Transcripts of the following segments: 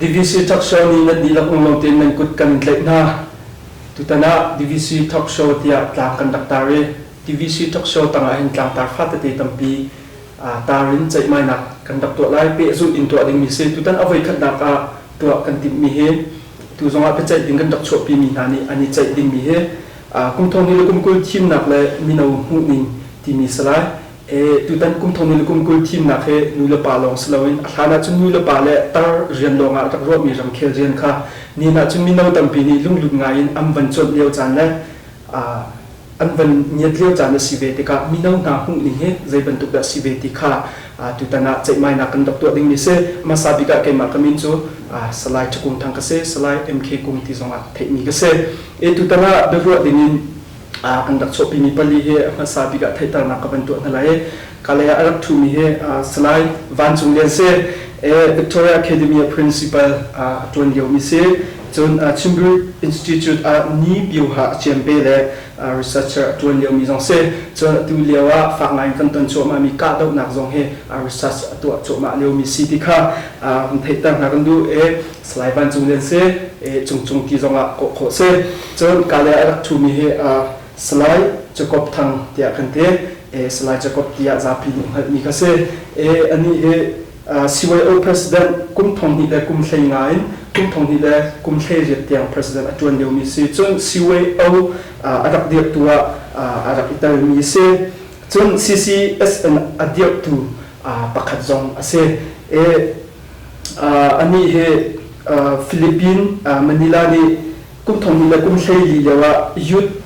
DVC Talk Show nih nan dihlak lunglo tein nan kut kan in tlaih hna. Tutan ah DVC Talk Show tiah tlang kan rak tar i DVC Talk Show tangah hin tlangtar fatete tampi tar in ceihmainak kan rak tuah lai. Pehzulh in tuah dingmi si. Tutan a voikhatnak ah tuah kan timhmi hi tu zongah biaceih ding kan rak chuahpimi hna nih an i ceih dingmi hi kum thong hnih le kum 20 thimnak le mino hmuhning timi si lai. Tutan kum thong hnih le kum 20 thimnak hi nu le pa lawng si loin a hlan ahcun nu le pa le tar rian lawng ah rak ruahmi ramkhel rian kha nihin ahcun mino tampi nih lunglut ngai in an van cuanh lio caan le an van ngiat lio caan a si ve tikah mino hna hmuhning hi zei bantuk dah si ve ti kha tutan ah ceihmainak kan rak tuah dingmi si. Hmasa bik ah keimah ka min cu Salai Ṭhakung Thang ka si, Salai MK Kung ti zongah theihmi ka si. Tutan ah biaruah dingin kan rak chuahpimi pali hi hmasa bik ah theihternak ka van tuah hna lai i Kalay ah a rak ṭhumi hi Salai Van Cung Lian si. Victoria Academy ah principal a ṭuan liomi si. Cun Chimbri Institute ah Ni Bioha a ciampe le researcher a ṭuan liomi zong si. Cun atu lio ah fak ngai in kan ton cuahmahmi kahdohnak zong hi research a tuah cuahmah liomi si ti kha hun theihter hna kan duh. Salai Van Cung Lian si. Cungcung ti zong ah kawh khawh si. Cun Kalay a rak ṭhumi hi Salai Jacob Thang tiah kan ti. Salai Jacob tiah zapi nih hngalhmi kha si. Anih hi CYO President kum thong hnih le kum 15 in kum thong hnih le kum 18 tiang President a ṭuan liomi si. Cun CYO a rak dirhtu ah a rak i telmi a si. Cun CCSN a dirhtu pakhat zong a si. Anih hi Philippine Manila nih kum thong hnih le kum 14 lio ah Youth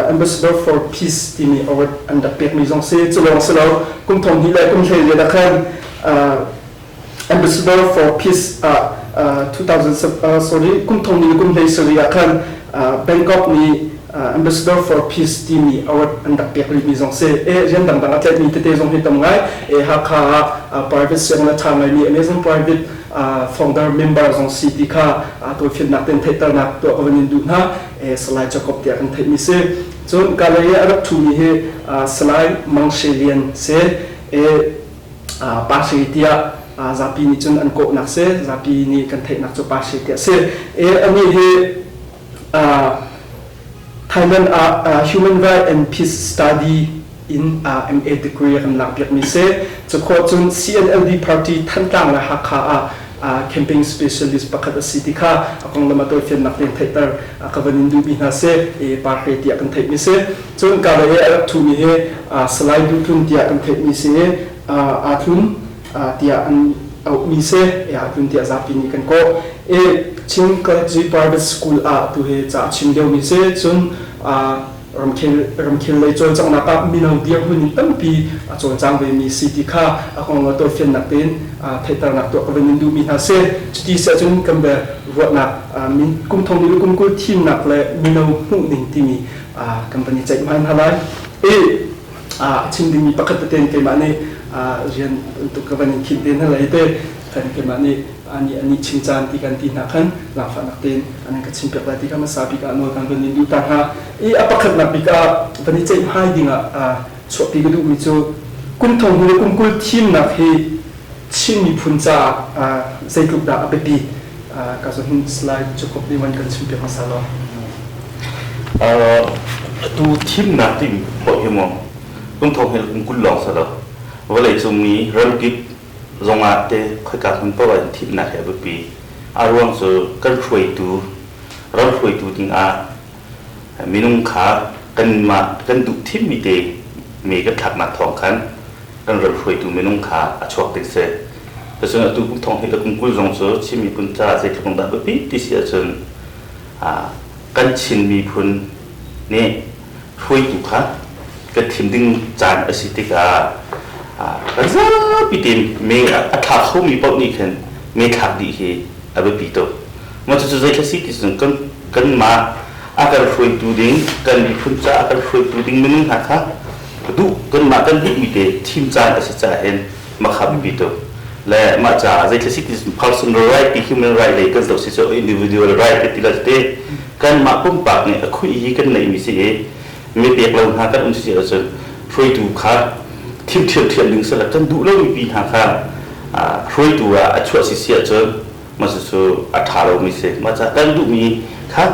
Ambassador for Peace timi award an rak pekmi zong si. Cu lawng si lo, kum thong hnih le kum 18 ah khan Ambassador for Peace ah 2000 sorry kum thong hnih le kum 17 ah khan Bangkok nih Ambassador for Peace timi award an rak pek rihmi zong si. Rian dangdang a tlaihmi tete zong hi tam ngai. Hakha ah private sianginn a ṭha ngaimi Amazon Private founder member zong si ti kha tawlfiannak tein theihternak tuah ka van in duh hna. Salai Jacob tiah kan theihmi si. Cun Kalay i a rak ṭhumi hi Salai Mang She Lian si. Pa She tiah zapi nih cun an kawhnak si. Zapi nih kan theihnak cu Pa She tiah si. Anih hi Thailand ah Human Rights and Peace Study in MA degree a kan lakpiakmi si. Cukhawh cun CNLD party Thantlang le Hakha ah campaign specialist pakhat a si ti kha a konglam a tawifiannak tein theihter ka van in duhmi hna si. Party tiah kan theihmi si. Cun Kalay i a rak ṭhumi hi Salai Duh Tlun tiah kan theihmi si i aa tlun tiah an auhmi si. Aa tlun tiah zapi nih kan kawh. Chin College Private School ah tu hi ca a chim liomi si. Cun ramkhel lei cawlcanghnak ah mino dirhmun in tampi a cawlcang vemi si ti kha a kong le tawlfiannak tein theihternak tuah ka van in duhmi hna si. Cuti si ahcun kan bia ruahnak kum thong ni le kum 20 thimnak le mino hmuhning timi kan van i ceihmai hna lai. I a chim dingmi pakhat tete in keimah nih rian untuk ka van in khinh te hna lai te kan keimah nih ani ani chim caan ti kan ti hna khan zaangfahnak tein an ka chim piak lai ti kha hmasa bik ah nawl kan van in duh ta hna. I a pakhatnak bik ah van i ceihmai ding ah chuahpi ka duhmi cu kum thong hnih le kum 20 thimnak hi Chin miphun caah zeitluk dah a biapi ka zawn slide Jacob nih van kan chim piak hmasa law. Atu thimnak timi poh hi maw kum thong hnih le kum 20 lawng si lo vawleicung mi ramkip zongah te khoika hmun paoh ah thimnak hi a biapi. A ruang cu kan hruaitu ram hruaitu dingah minung kha kanmah kan duh thimmi te mi kan thlaknak thawng khan kan ram hruaitu minung kha a chuak ding si. Cun atu kum thong hnih le kum 20 zong cu Chin miphun caah zeitluk in dah biapi ti si ahcun kan Chin miphun nih hruaitu kha kan thim ding caan a si tikah kan zapi tein me a thlak khomi paoh nih khin me thlak dih hi a biapi tuk. Mah cucu zeithla si ti cun kan kanmah a kan hruaitu ding kan miphun caah a kan hruaitu ding minung hna kha duh kanmah kan duhmi te thim caan a si caah hin mah kha biapi tuk. Le mah caah zeithla si ti cun personal right ti human right lei kan zoh si cu individual right ti la te kanmah pumpak nih a khui hi kan neihmi si i mi pek lo hna kan um si ahcun hruaitu kha thim ṭhiamṭhiam ding sila kan duh lomi pi hna kha hruaitu ah a chuah si si ahcun Mah cucu a ṭha lomi si. Mah caah kan duhmi kha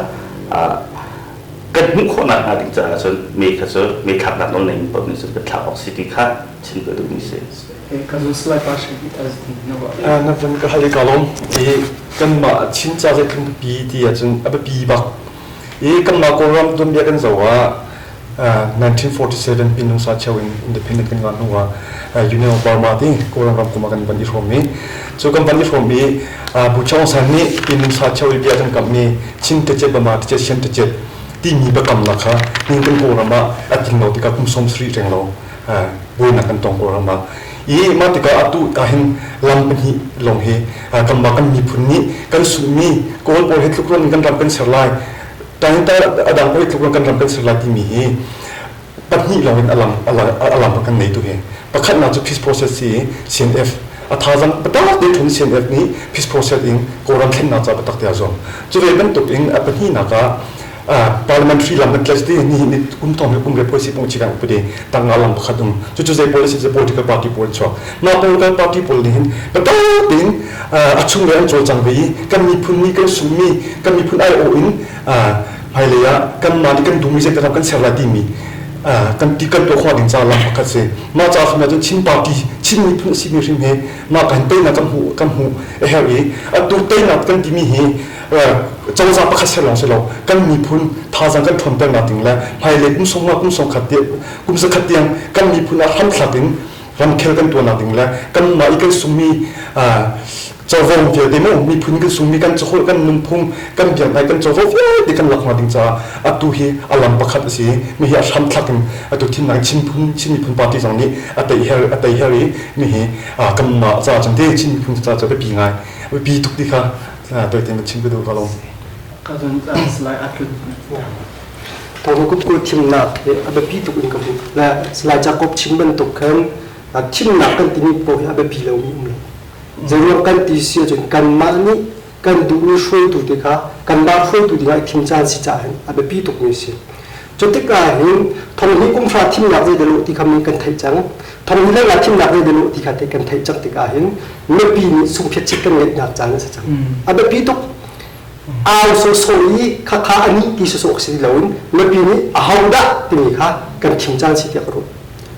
kan hmuh khawhnak hnga ding caah cun me kha cu me thlaknak nawl nei paoh nih cun kan thlak awk si ti kha chim ka duhmi si. Na van ka hal i ka lawm. I kanmah Chin ca zeitluk biapi ti ahcun a biapi bak. I kanmah Kawlram tuanbia kan zoh ah 1947 Pinlungsa cheu in independent kan ngah hnu ah Union of Burma ti Kawlram ramkomh ah kan van i hrawm i cu kan van i hrawm i Bu Chaung San nih Pinlungsa cheu i bia kan kamhmi Chin Tecet Bama Tecet Siam Tecet timi biakamnak kha nihin kan Kawlram ah a tling lo tikah kum 70 reng lo buainak kan tong Kawlram ah. I mah tikah atu ahhin lam pahnih lawng hi kanmah kan miphun nih kan sunghmi Kawl pawl hi tlukruan in kan ram kan ser lai Tahinta a dang pawl hi tlukruan kan ram kan ser lai timi hi pahnih lawng in a lam a lam kan nei tu hi. Pakhatnak cu peace process si CNF a thazang biatak te thun CNF nih peace process in Kawlram thlennak ca biatak te a zuam. Cu ve bantuk in a pahnihnak ah parliamentary lam kan tlaih ti ni ni kum thong kum re policy pung chi kan upade tanga lam pakhat um cu cu zei policy cu political party pawl chuak ma political party pawl nih hin biatak tein a chung le an cawlcang ve i kan miphun nih kan sungmi kan miphun ai awh in hmailei ah kanmah nih kan duhmi zei kan ser lai timi kan ti kan tuah khawh ding ca lam pakhat si mah ca hrim ahcun Chin party Chin miphun a simi hrim he mah kan teinak kan hmuh kan hmuh a herh i atu teinak kan timi hi cozah pakhat ser lawng si lo kan miphun thazaang kan ṭhawnternak ding le hmailei kum sawmnga kum sawmkhat kum zakhat tiang kan miphun ah hramthlak in ramkhel kan tuahnak ding le kanmah i kan sungmi covo vialte mu miphun kan sungmi kan caholh kan nunphung kan biaknak kan covo vialte kan lak hnga ding caah atu hi a lam pakhat a si mi hi a hramthlak in atu thimnak Chin phun Chin miphun party zong nih a tei her a tei her i mi hi kanmah caah cun te Chin miphun caah cu biapi ngai biapi tuk ti kha Tuaitin na chim ka duh ka lawm. Ka zon Salai Atlun. Thawngkut kul thimnak hi a biapi tuk in ka hmuh. Le Salai Jacob chim bantuk khan thimnak kan timi paoh hi a biapi lomi um lo. Zeiruang kan ti si ahcun kanmah nih kan duhmi hruaitu te kha kanmah hruaitu dingah i thim caan si caah hin a biapi tukmi a si. Cu tikah hin thonghnih kum hra thimnak zei dah ti kha mi kan theih cang. Thonghnih le nga thimnak zei dah ti kha kan theih cang tikah hin mipi nih sungphiatchit kan ngeihnak caan a si cang. A biapi tuk. Au sawsawh i khakha a nih ti sawsawh si loin mipi nih ahodah timi kha kan thim caan si tiah ka ruah.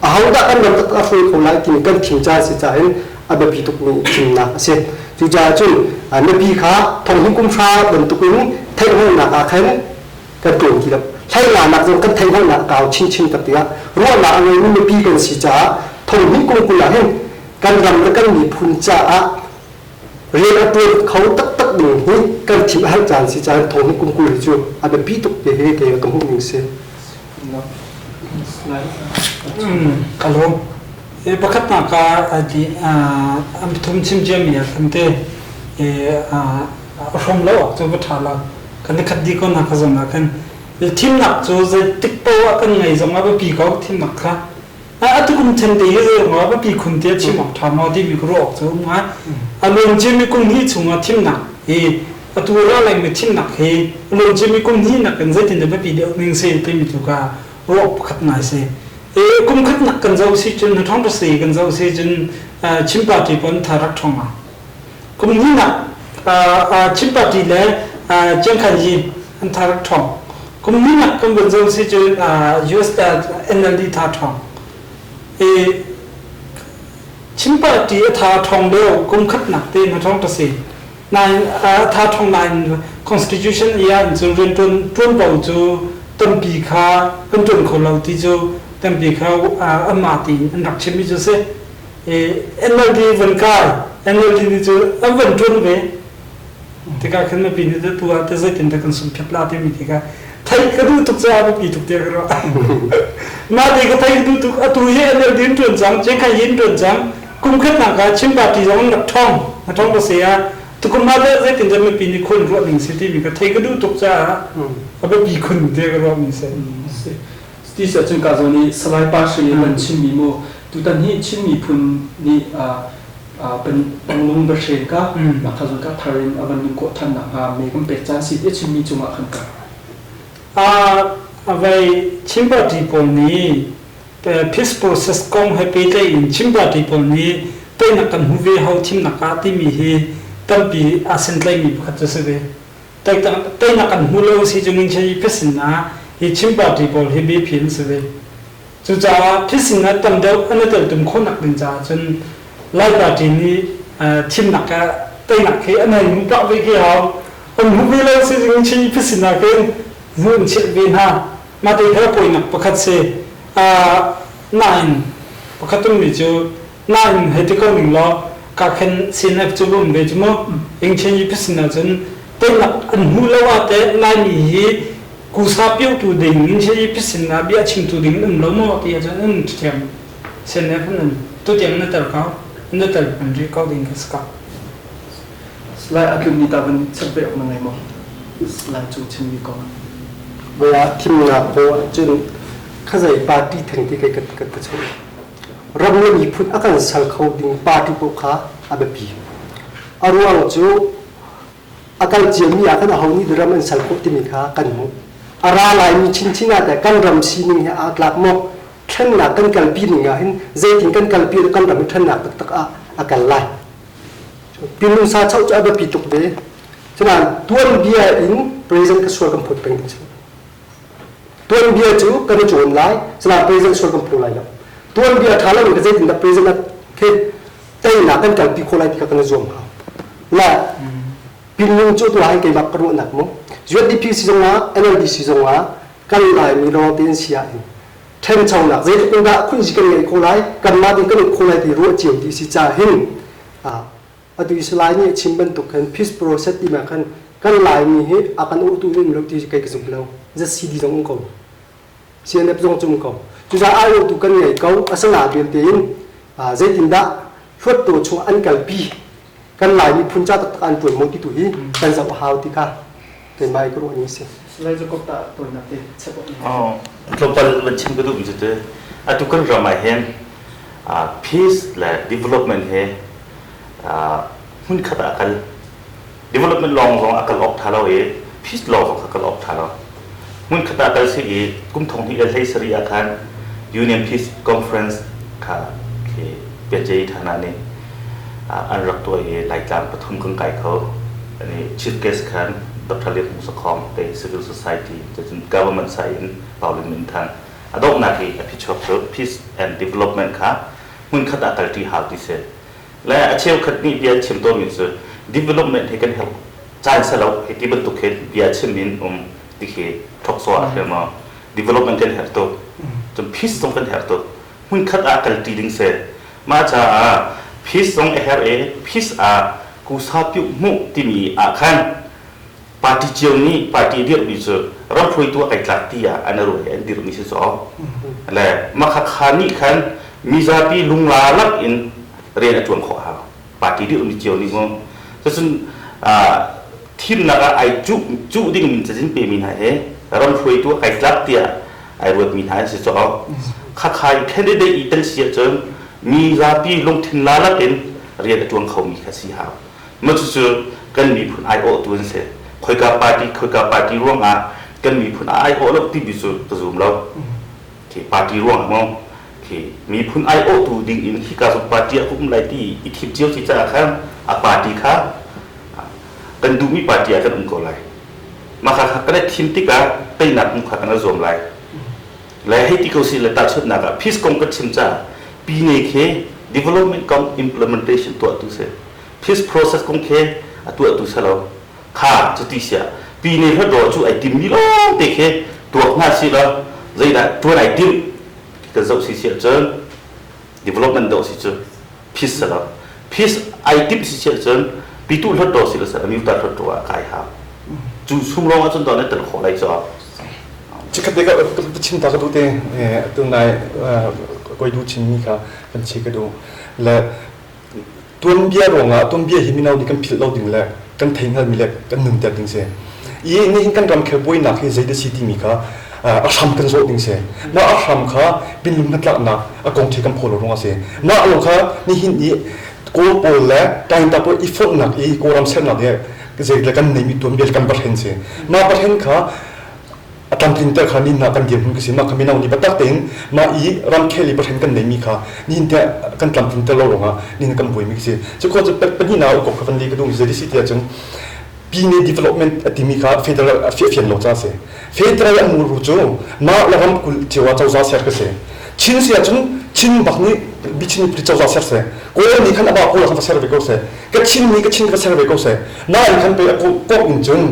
Ahodah kan ram taktak a hruai kho lai timi kan thim caan si caah hin a biapi tukmi thimnak a si. Cucaah cun mipi kha thonghnih kum hra bantukin theihhngalhnak ah khan kan tlawm ti lo. Hleinganak zong kan theihhngalhnak a kau chinchin tak tikah ruahnak a ngeimi mipi kan si caah thonghnih kum 20 ah hin kan ram le kan miphun caah rian a ṭuan kho taktak ding hi kan thim a herh caan si caah thonghnih kum 20 hi cu a biapi tuk ti hi kei ka hmuh ning si. Ka lawm. Pakhatnak ah an pathum chim ciami ah khan te a hrawm lo awk cu va ṭha lo. Kan i khat dih ko hna ka zong ah khan thimnak cu zeitik paoh ah kan ngei zong ah biapi ko thimnak kha. Atu kum then te hi zei ruangah biapi khun tiah chim awk ṭha maw timi ka ruah awk cu um ngai. A luan ciami kum hnih chungah thimnak hi atu ra lengmi thimnak hi a luan ciami kum hnih nakin zeitin dah biapi deuh ning si timi tu ka ruah pakhat ngai si. Kum khatnak kan zoh si cun ṭhawng si kan zoh si cun Chin party pon tha rak ṭhawng ah. Kum hnihnak Chin party le Chiangkhan Yi an tha rak ṭhawng. Kum hnihnak kan vun zoh si cun US NLD tha ṭhawng. Chin party a tha ṭhawng lio kum khatnak te na ṭhawng ta si. Nain a tha ṭhawng nain constitution i ah cun rian ṭuan cu tampi kha kan ṭuan kho lo ti cu tampi kha anmah tiin an rak chimmi cu si. NLD van kai NLD nih cu an van ṭuan ve tikah khan mipi nih tu ah te zeitin dah kan sungphiat la timi tikah theih ka duh tuk caah biapi tuk tiah ka ruah. Mah ti ka theih ka duh tuk atu hi NLD in ṭuan cang Chiangkhai in ṭuan cang kum khatnak ah Chin party zong an rak ṭhawng a ṭhawng ka si ah tukum ah deh zeitin dah mipi nih khua ruah ning si timi ka theih ka duh tuk caah a biapi khun tiah ka ruahmi si. Ti si ahcun ka zawn i Salai Pa Hre kan chimmi mu tutan hi Chin miphun nih Panglung Bahren ka ka zawn ka thar in a van nun khawh than nakhnga me kan pek caan si ti a chimmi cungah khan ka A vai Chin party pawl nih peace process kong he pehtlaih in Chin party pawl nih teinak kan hmu ve ho thimnak ah timi hi Tampi aa sentlaimi pakhat cu si ve. Teinak kan hmu lo si cu ngin phisin ah hi Chin party pawl hi biaphi an si ve. Cucaah phisin ah tam deuh an i teltum khawhnak ding caah cun Lai party nih thimnak ah teinak hi an hei hmuh pah ve khi hau. An hmuh ve lo si cu ngin phisin ah khin hmuh an chilh ve hna. Mah te kha pawinak pakhat si. Nain pakhat ummi cu nain hei ti ko ning law ka khen CNF cu um ve cu mu. Ingchen i phisin ahcun teinak an hmuh lo ah teh Laimi hi kusa piotu ding ingchen i phisin ah bia chimtu ding um lo maw ti ahcun an ṭhiam. CNF an um. Tutiang na tel ko. Na tel an rih ko ding ka si ko. Salai a tlun ni ta van chap ve awk na ngei maw? Salai cung chimmi kong. Voia thimnak ko ahcun khazei party theng ti kai ka ka chung. Ram le miphun a kan sal kho ding party paoh kha a biapi. A ruang cu a kal ciami ah khan aho nih ram an sal khawh timi kha kan hmuh. A ra laimi chinchin ah teh kan ram sining he aa tlak maw? Thlennak kan kalpi ning ah hin zeitin kan kalpi kan ram hi thlennak taktak ah a kal lai. Pinlung sa choh cu a biapi tuk ve. Cunain tuanbia in present ka sual kan phawt peng ding si. Tuanbia cu kan i cawn lai, cunain present sual kan phaw lai lo. Tuanbia ṭha lo in ka zeitindah present ah khi teinak kan kalpi khawh lai ti kha kan i zuam hau. La pinlung cu tuah hin keimah ka ruahnak mu. UNDP si zongah NLD si zongah kan Laimi lawng tein si ah hin ṭhenchonak zeitluk in dah khunzi kan ngeih khawh lai kanmah ding kan uk khawh lai ti ruah cio ti si caah hin atu Israel nih a chim bantuk khan peace process ti ma khan kan Laimi hi a kan uktu um lo ti kei ka zum lo ZCD zong um ko CNF zong cu um ko cucaah ai uktu kan ngei ko asana belte in zeitindah hluattu chung an kalpi kan Laimi phun ca taktak an ṭuan maw ti tu hi kan zoh a hau ti kha keimah i ka ruah ni si. Salai Jacob ta tawinak te chap awk Oh, tlawmpal van chim ka duh mi cu atu kan ram ah hin peace le development he hmun khat ah kal development lawng zong a kal awk tha lo i peace lawng zong kha kal awk tha lo hmun khat ah kal si i kum thong hnih le hlei sarih ah khan Union Peace Conference kha khi Piace Thana nih an rak tuah i Laitlang pathum kan kai kho. Ani chief guest khan Dr. Lian Hmung Sakhong te civil society cun government side in Pauline Min Thang a donghnak i a phichuak cu peace and development kha hmun khat ah kalṭi hau ti si. Le a cheukhat nih bia chim tawnmi cu development hi kan herh caan si lo hei ti bantuk hin bia chim in um ti khi thawk ah a maw development kan herh tuk cun peace zong kan herh tuk hmunkhat ah kalṭi ding si mah caah peace zong a herh i peace ah kusa piuh hmuh timi ah khan party cio nih party dirhmi cu ram hruaitu a kai tlak ti ah an ruah i an dirhmi si caw le makhakha nih khan mizapi lungla lak in rian a ṭuan khawh hau party dirhmi cio nih mu cucun thimnak ah ai cuh cuh ding min cazin pemi hna he ram hruaitu a kai tlak tiah ai ruatmi hna an si caw khakha i candidate i tel si ahcun mi zapi lungthin lalak in rian a ṭuan khomi kha si hau ma cucu kan miphun aiawhtu an si khoika party khoika party ruangah kan miphun a aiawh lo timi cu ka zum lo khi party ruangah maw khi miphun aiawhtu ding in hika zong party ah ka um lai ti i thim cio si caah khan a party kha kan duhmi party ah kan um ko lai mah kha kan i thim tikah teinak hmu kha kan i zuam lai le hei ti ko si le tahchunhnak ah peace kong kan chim caah pine khi development kong implementation tuahtu si peace process kong khi a tuahtu si lo kha cuti sia pine hluatdaw cu ai timmi lawng te khi tuak hna si law zeidah tuan ai timh kan zoh si si ahcun development dawh si cu peace si lo peace ai timh si si ahcun pitu hluatdaw si lo si amyuta hluatdaw ah kai hau cu chung lawng ahcun daw na tel khawh lai cu Chikkhat te ka chim ta ka duh te tu nai koi du chin mi kha kan chi ka duh le tuanbia ruangah tuanbia hi mino nih kan philh lo ding le kan thei hngalmi le kan nunter ding si i nihin kan ramkhel buainak hi zei dah si timi kha a hram kan zawh ding si mah a hram kha pinlung hnatlaknak a kong ṭhi kan phaw lo ruangah si mah lo kha nihin i kawl pawl le Tainta pawl i fonhnak i kawlram sernak hi zei le kan neimi tuanbia kan pahren si mah pahren kha. A tlamtlinter kha nihin ah kan dirhmun ka si. Mah kha mino nih biatak tein mah i ramkhel i pahren kan neimi kha nihin tiah kan tlamtlinter lo ruangah nihin kan buaimi ka si. Cu khawh cu pahnihnak ukok kha van li ka duh zei si tiah cun Pine development a timi kha federal a fian lo ca si. Federal an muru cu mah le ramkulh cio ah cozah ser ka si. Chin si ahcun Chin bak nih Chin miphun cozah ser seh. Kawl nih khan amah Kawl khan va ser ve ko seh. Ka Chin nih ka Chin va ser ve ko seh. Nain khan pe a kawk in cun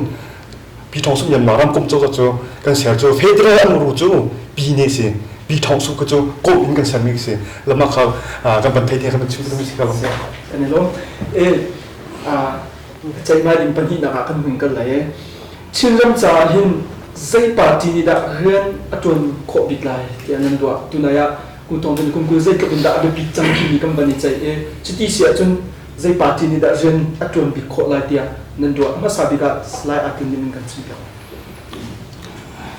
Pyithawngsu Myanmar ramkomh cozah cu kan ser cu federal an muru cu Pine si. Pyithawngsu ka cu kawp in kan sermi si. Lama kha kan van thei te kan chim si ka lom. Kan i lawm. E ceihmai ding pahnihnak ah kan hun kal lai e. Chinram caah hin zei party nih dah rian a ṭuan khawh bik lai tiah nan ruah? Tunai ah kum thong kum kul zeitluk in dah a biapit cang timi kan van i ceih i cuti si ahcun zei party nih dah rian a ṭuan bik khawh lai tiah nan ruah? Hmasa bik ah Salai Akin nih nan kan chimpiak.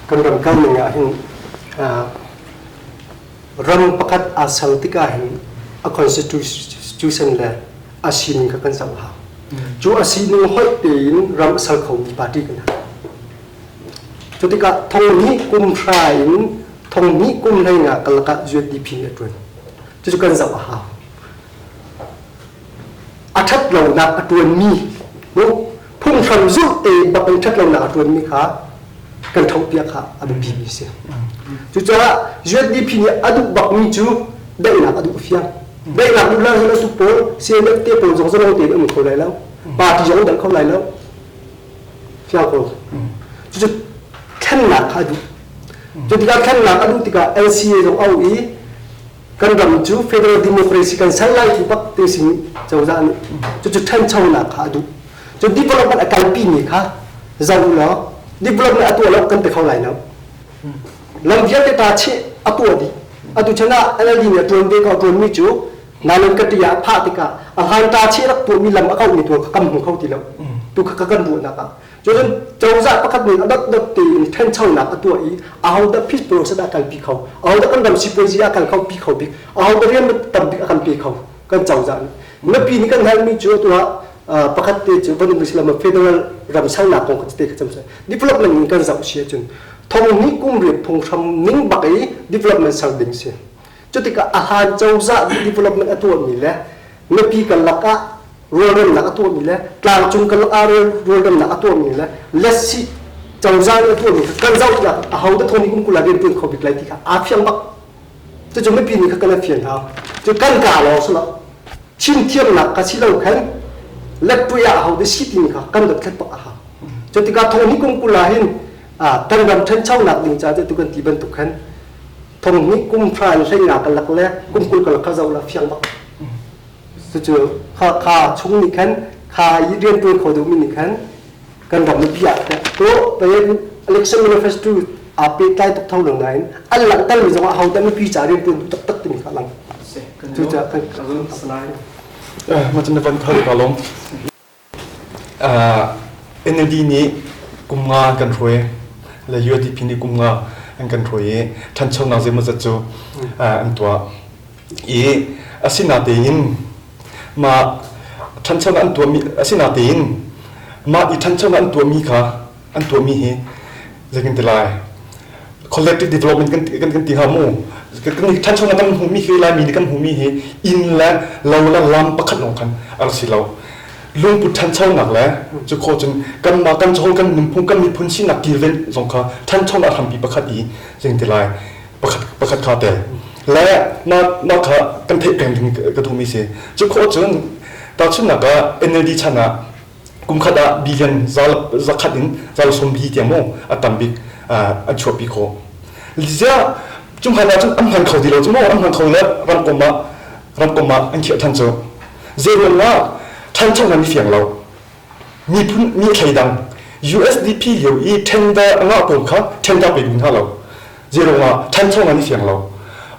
Kan ram kal ning ah hin ram pakhat aa ser tikah hin a constitution le a sining kha kan zoh hau. Cu a sining hoih tein ram a ser khomi party kan hau. Cu tikah thonghnih kum hra in thonghnih kum hlei nga karlak ah UNDP nih a ṭuan. Cucu kan zoh a hau. A ṭhat lonak a ṭuanmi phunghram zulh tein bak in ṭhat lonak a ṭuanmi kha kan ṭhohpiak kha a biapimi a si. Cucaah UNDP nih a duh bakmi cu daihnak a duh fiang. Daihnak duh lai atu pawl CNF te pawl zong zalong tein um kho lai lo. Party zong dal kho lai lo. Fiang ko. Cucu thlennak kha a duh. Cu tikah thlennak a duh tikah LCA zong au i kan ram cu federal democracy kan ser lai ti bak te sin cozah nih cucu ṭhanchonak kha a duh. Cu development a kalpi mi kha zoh law development a tuah lo kan ti kho lai lo. Lam vialte ta cheh a tuah dih. Atu chan ah NLD nih a ṭuan ve ko a ṭuanmi cu nain ka ṭi ah phah tikah a hlan ta cheh rak tuahmi lam a kauhmi tu kha kan hmu kho ti lo. Tu kha kan ruahnak ah. Cun cozah pakhat nih a dotdot tein ṭhanchonak a tuah i ahodah peace process ah kalpi kho, ahodah kan ram sipuazi ah kal kho pi kho bik, ahodah rian tam bik a kan pe kho kan cozah nih. Mipi nih kan halmi cu atu ah pakhat te cu van um lam federal ram sernak kong te kha cam development in kan zoh si ahcun thong hnih kum riat phunghram ning bak i development ser ding si cu tikah a hlan cozah nih development a tuahmi le mipi kan lakah rualremnak a tuahmi le tlangcung kan lakah rualremnak a tuahmi le letsi cozah nih a tuahmi kan zoh tikah aho dah thong hnih kum 20 ah rian tuan kho bik lai ti kha aa fiang bak. Cucu mipi nih kha kan fian hau. Cu kan ka lawng si lo. Chim thiamnak ka si lo khan letpui ah aho dah si timi kha kan dothlat bak a hau. Cu tikah thong hnih kum 20 ah hin kan ram ṭhanchonak ding caah tu kan ti bantuk khan thong hnih kum hra in hlei nga ka lak le kum 20 ka lak kha zoh la fiang bak. Cucu kha kha chung nih khan kha i rianṭuan kho duhmi nih khan kan ram mipi ah to payen election manifesto aa pehtlai tuk tho lo nain an langhter mi zong ah ho dah mipi ca rian tuan taktak timi kha lang cucaah kan Ma cun na van khal ka lawm. NLD nih kum nga an kan hruai le UDP nih kum nga an kan hruai i ṭhanchonak zeimawzat cu an tuah. I asinatein mah ṭhanchonak an tuahmi asinatein mah i ṭhanchonak an tuahmi kha an tuahmi hi zeitin ti lai collective development kan kan kan ti hnga mu kan ṭhanchonak kan hmuhmi hi Laimi nih kan hmuhmi hi inn le lo le lam pakhat lawng khan a rak si lo lungput ṭhanchonak le cu khawh cun kanmah kan cawl kan nunphung kan miphun sinak kilven zong kha ṭhanchonak hrampi pakhat i zeitin ti lai pakhat pakhat kha tel le mah mah kha kan theih peng ding ka duhmi si cu khawh cun tahchunhnak ah NLD chan ah kum khat ah billion zakhat in zal sawm bi tiang mu a tam bik an chuahpi khawh ziah cung han ah cun an hman kho ti lo cu mu an hman kho le ramkom ah ramkom ah an khiah than cu zei ruang ah ṭhancho nan i fiang lo miphun mi thleidang USDP lio i tender a ngah pawl kha tender pe duh hna lo zeiruangah ṭhancho ngan i fiang lo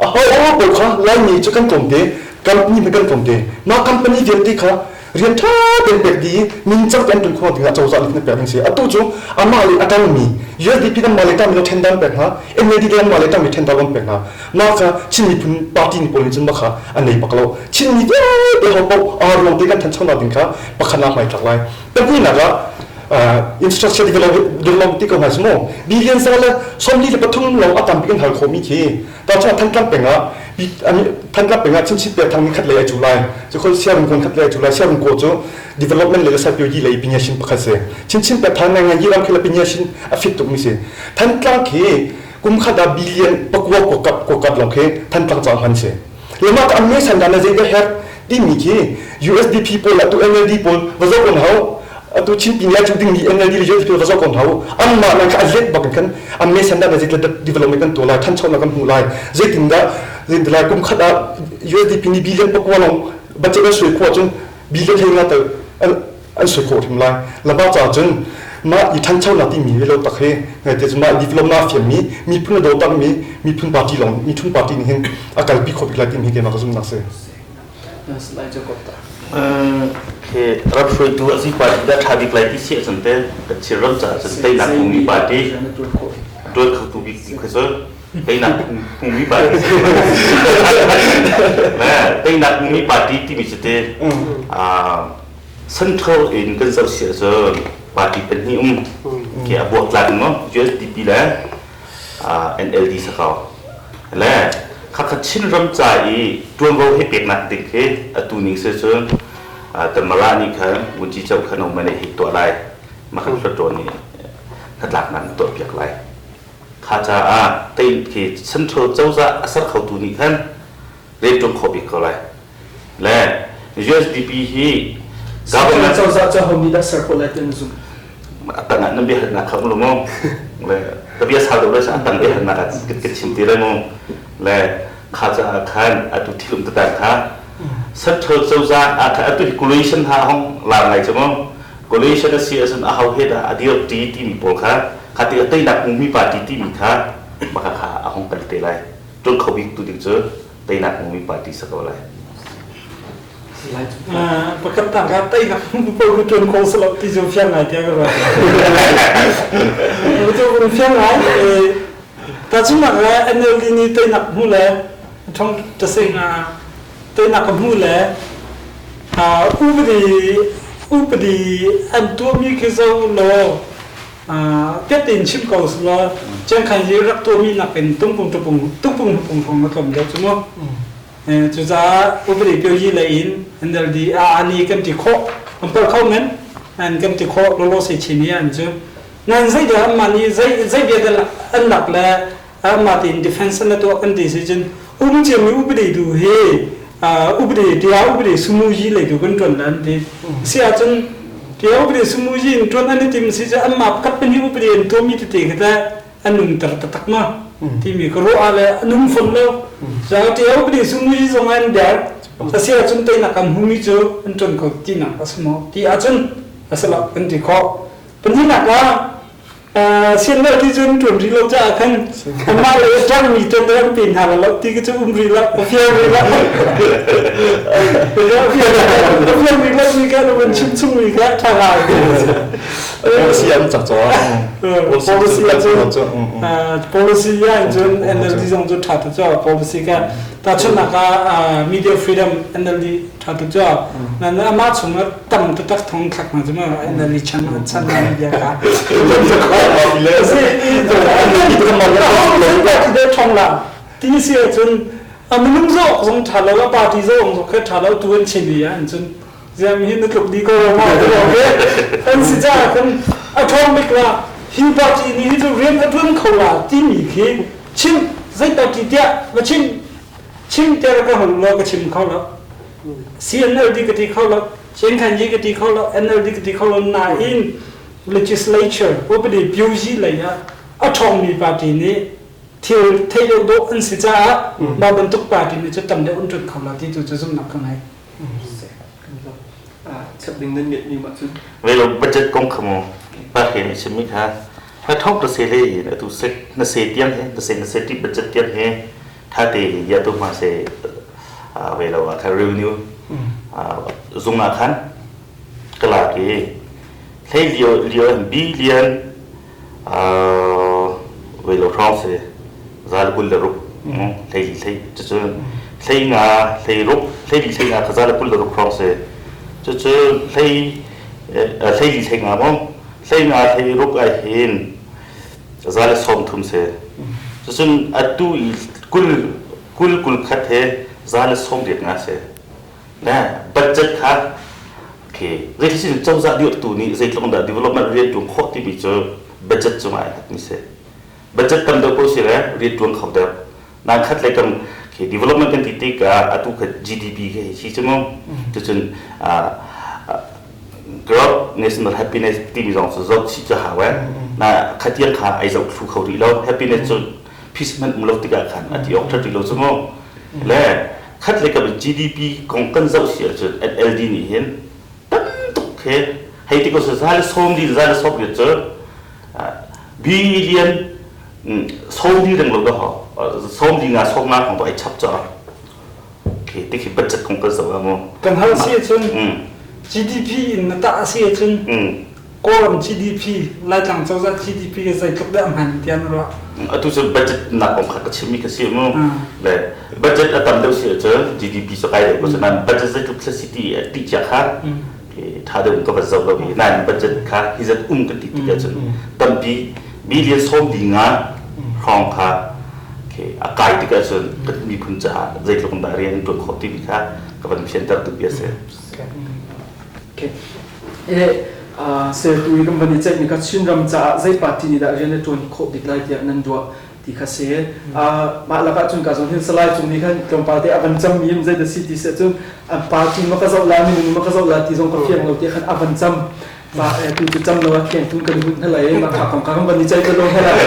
a ho pawl kha Laimi cu kan tlawmte company hmanh kan tlawmte mah company vialte kha rian ṭha tein pek dih i ningcang tein an ṭuan khawh dingah cozah nih pek ding si atu cu amah le a ṭangmi USDP nan mah le ṭangmi lo tender pek hna NLD le mah le ṭangmi tender lawng pek hna mah kha Chin miphun party ni pawl nih cun mah kha an nei bak lo Chinmi vialte ho paoh aa ruang te kan ṭhanchonak ding kha pakhat nak hmai tlak lai pahnihnak ah Infrastructure develop ti ko hna si mu. Billion za le 43 lawng a tampi kan hal khawhmi khi ta cu Thantlang peng ah Thantlang peng ah chinchin pek thang ni khat lei ai cu lai. Cu khol siarung kon khat lei ai cu lai. Siarung ko cu development le sai lei pinyashin pakhat si. Chinchin pek thang ngai ngai yi ram khi la pinyashin a fit tuk mi si. Thantlang khi kum khat ah billion pakua kokap kokap lawng khi Thantlang ca hman si. Le mah ka an me san dan na zei dah her timi khi USDP pawl atu NLD pawl va zoh kon hau. Atu Chin pin ya cu ding mi NLD le USDP va zoh kon hau. Anmah nan kha a let bak in khan an me san dan na zei development kan tuah lai, thanchonak kan hmuh lai. Zeitindah zeitindah kum khat ah USDP nih billion pakua lawng budget an suai khawh ahcun billion hlei nga tal an sui khawh hrim lai. Laba ca cun mah i ṭhanchonak timi hi lo tak hi ngaite cu mah development fiammi miphun a daw takmi miphun party lawng miphun party nih hin a kalpi khawh bik lai timi hi keimah ka zumhnak si. Ram hruaitu a si party dah ṭha bik lai ti si ahcun te kan Chin ram caah cun teinak hmumi party ṭuan khotu bik ti kha cu teinak hmumi party teinak hmumi party timi cu te Central in kan zoh si ahcun party pahnih um khi a buaktlak maw USDP le NLD sakau le khakha Chinram ca i ṭuanvo he peknak ding khi atu ning si cun Tamara nih khan Wunci Cho khan um hi tuah lai makhan hluttaw nih hnatlaknak an tuah piak lai kha caah tei khi Central cozah a ser khotu nih khan rianṭuan khawh bik ko lai Le USDP hi government cozah cu ho nih dah ser khawh lai ti an zumh? A tang ah nan biahalnak kha um lo maw? Le ka bia sau deuh le a tang biahalnak ah kan chim ti lai mu. Le kha caah khan atu thil um tatan kha central cozah ah khan atu hi coalition ha hong lar ngai cu mu. Coalition a si ahcun a ho he dah a dir ṭi timi pawl kha kha ti a teinak hmumi party timi kha maka kha a hong kal te lai. Ṭuan kho bik tu ding cu teinak hmumi party si ko lai. Pakhat tak ah teinak hmu paoh cu ṭuan kho si lo ti cu fiang ngai tiah ka ruat. Cu kun fiang ngai. Tahchunhnak le NLD nih teinak hmu le ṭhong ṭasing teinak ka hmu le upadi upadi an tuahmi khi zo law Piat tein chim ko selaw Chiangkhan i rak tuahmi nakin tungpung tupung tungpung hupung hrawng a tlawm deuh cu mu. Cucaah upadi pioyi lei in NLD aa ni kan ti khawh an pal kho men an kan ti khawh lawlaw se chin i an cu nan zei dah anmah nih zei zei bia dah an lak le anmah tein defense an tuah kan ti si cun um ciami upadi tu hi upadi tia upadi sumuji lei tu kan tuan an ti si ahcun tia upadi sumuji in tuan an i tim si cu anmah pakhat pahnih upadi an tuahmi tete khi teh an nunter taktak ma timi ka ruah le an um fon lo za tia upadi sumuji zong an der asi ahcun teinak an hmumi cu an tuan ko tinak a si maw ti ahcun a si lo kan ti khawh pahnihnak ah Sian ti cun ṭuan rih lo caah khan amah le ṭangmi ṭan an pe hna lo ti cu um rih lo a fiang rih lo a fiang rih lo mi kha van chim chung mi kha ṭha ngai policy an cak caw policy cun policy ah cun NLD zong cu ṭha tu caw policy kha tahchunhnak ah media freedom NLD ṭha tuk cu nan amah chung ah tam taktak thong thlak hna cu ma NLD chan chan na media kha thong la ti si ahcun a minung zawk zong ṭha lo a party zong zong kha ṭha lo tu an chim i an cun ziam hi na tluk di ko ma an si caah khan a ṭhawng bik la hi party nih hi cu rian a ṭuan kho la timi khi chim zei party tiah va chim Chim ter ka hol law ka chim kho lo. CNLD ka ti kho lo, Chiangkhanji ka ti kho lo, NLD ka ti kho lo nain legislature upadi pyuzi lei ah a ṭhawngmi party nih thil theih deuh dawh an si caah mah bantuk party nih cu tam deuh an ṭuan kho lo ti tu cu zumhnak ka ngei. Chap ding nan ngeih mi mah cun. Velo budget kong kha mu pa he nih chimmi kha na thong ta se le in atu sek na se tiang he na se na se ti budget tiang he ṭhate in ya tu hma se ve lo ah khan revenue zung ah khan ka lak i hlei lio lio billion ve lo hrawng si za le 20 le ruk hlei li hlei cucu hlei nga hlei ruk hlei li hlei nga kha za le 26 hrawng si cucu hlei hlei li hlei nga maw. 15 16 ah hin 130 si. Cucun atu i 20 21 he 185 si. Le budget kha okay zeitluk cozah dirhtu nih zeitluk dah development rian ṭuan khawh timi cu budget cungah ai hngatmi si. Budget tam deuh ko si le rian ṭuan kho deuh. Nang khat le kam khi development kan ti tikah atu kha GDP khi si cu mu. Cucun Gross National Happiness timi zong cu zoh chih cu hau eh. Na khatiang kha ai zoh thlu kho rih lo. Happiness cu peace hmanh um lo tikah khan a ti awk ṭha ti lo cu mu. Le khat le kam GDP kong kan zoh si ahcun NLD nih hin tam tuk he hei ti ko sa le sawm di za le sawm riat cu billion sawm di reng lo dah sawm di nga sawm nga kong to ai chap cho okay ti khi budget kong kan zoh mu. Kan hal si ahcun GDP in na tah si ahcun Kawlram GDP, Laitlang cozah GDP hi zeitluk dah hman tiah na ruah? Atu cu budget nak kong kha ka chimmi ka si mu. Le budget a tam deuh si ahcun GDP cu kai deuh ko nain budget zeitluk thil si ti ti cia kha tha deuh in ka van zoh lo i nain budget kha hi zat um kan ti tik ahcun tampi billion 45 hrawng kha a kai tik ahcun kan miphun caah zeitluk in dah rian an tuan khawh timi kha ka van fianter duh bia si. Okay. Sertu i kan van i ceihmi kha Chinram caah zei party nih dah rian a ṭuan khawh bik lai tiah nan ruah ti kha si. Mah lakah cun ka zawn hin Salai Cung nih khan tlawmpal te a van cammi in zei dah si ti seh cun an party ma ka zoh lai minung ma ka zoh lai ti zong ka fiang lo ti khan a van cam. Mah tu cu cam lo ah kheng tun kan hun hnalai mah kha kong kha kan van i ceih te lo hnalai.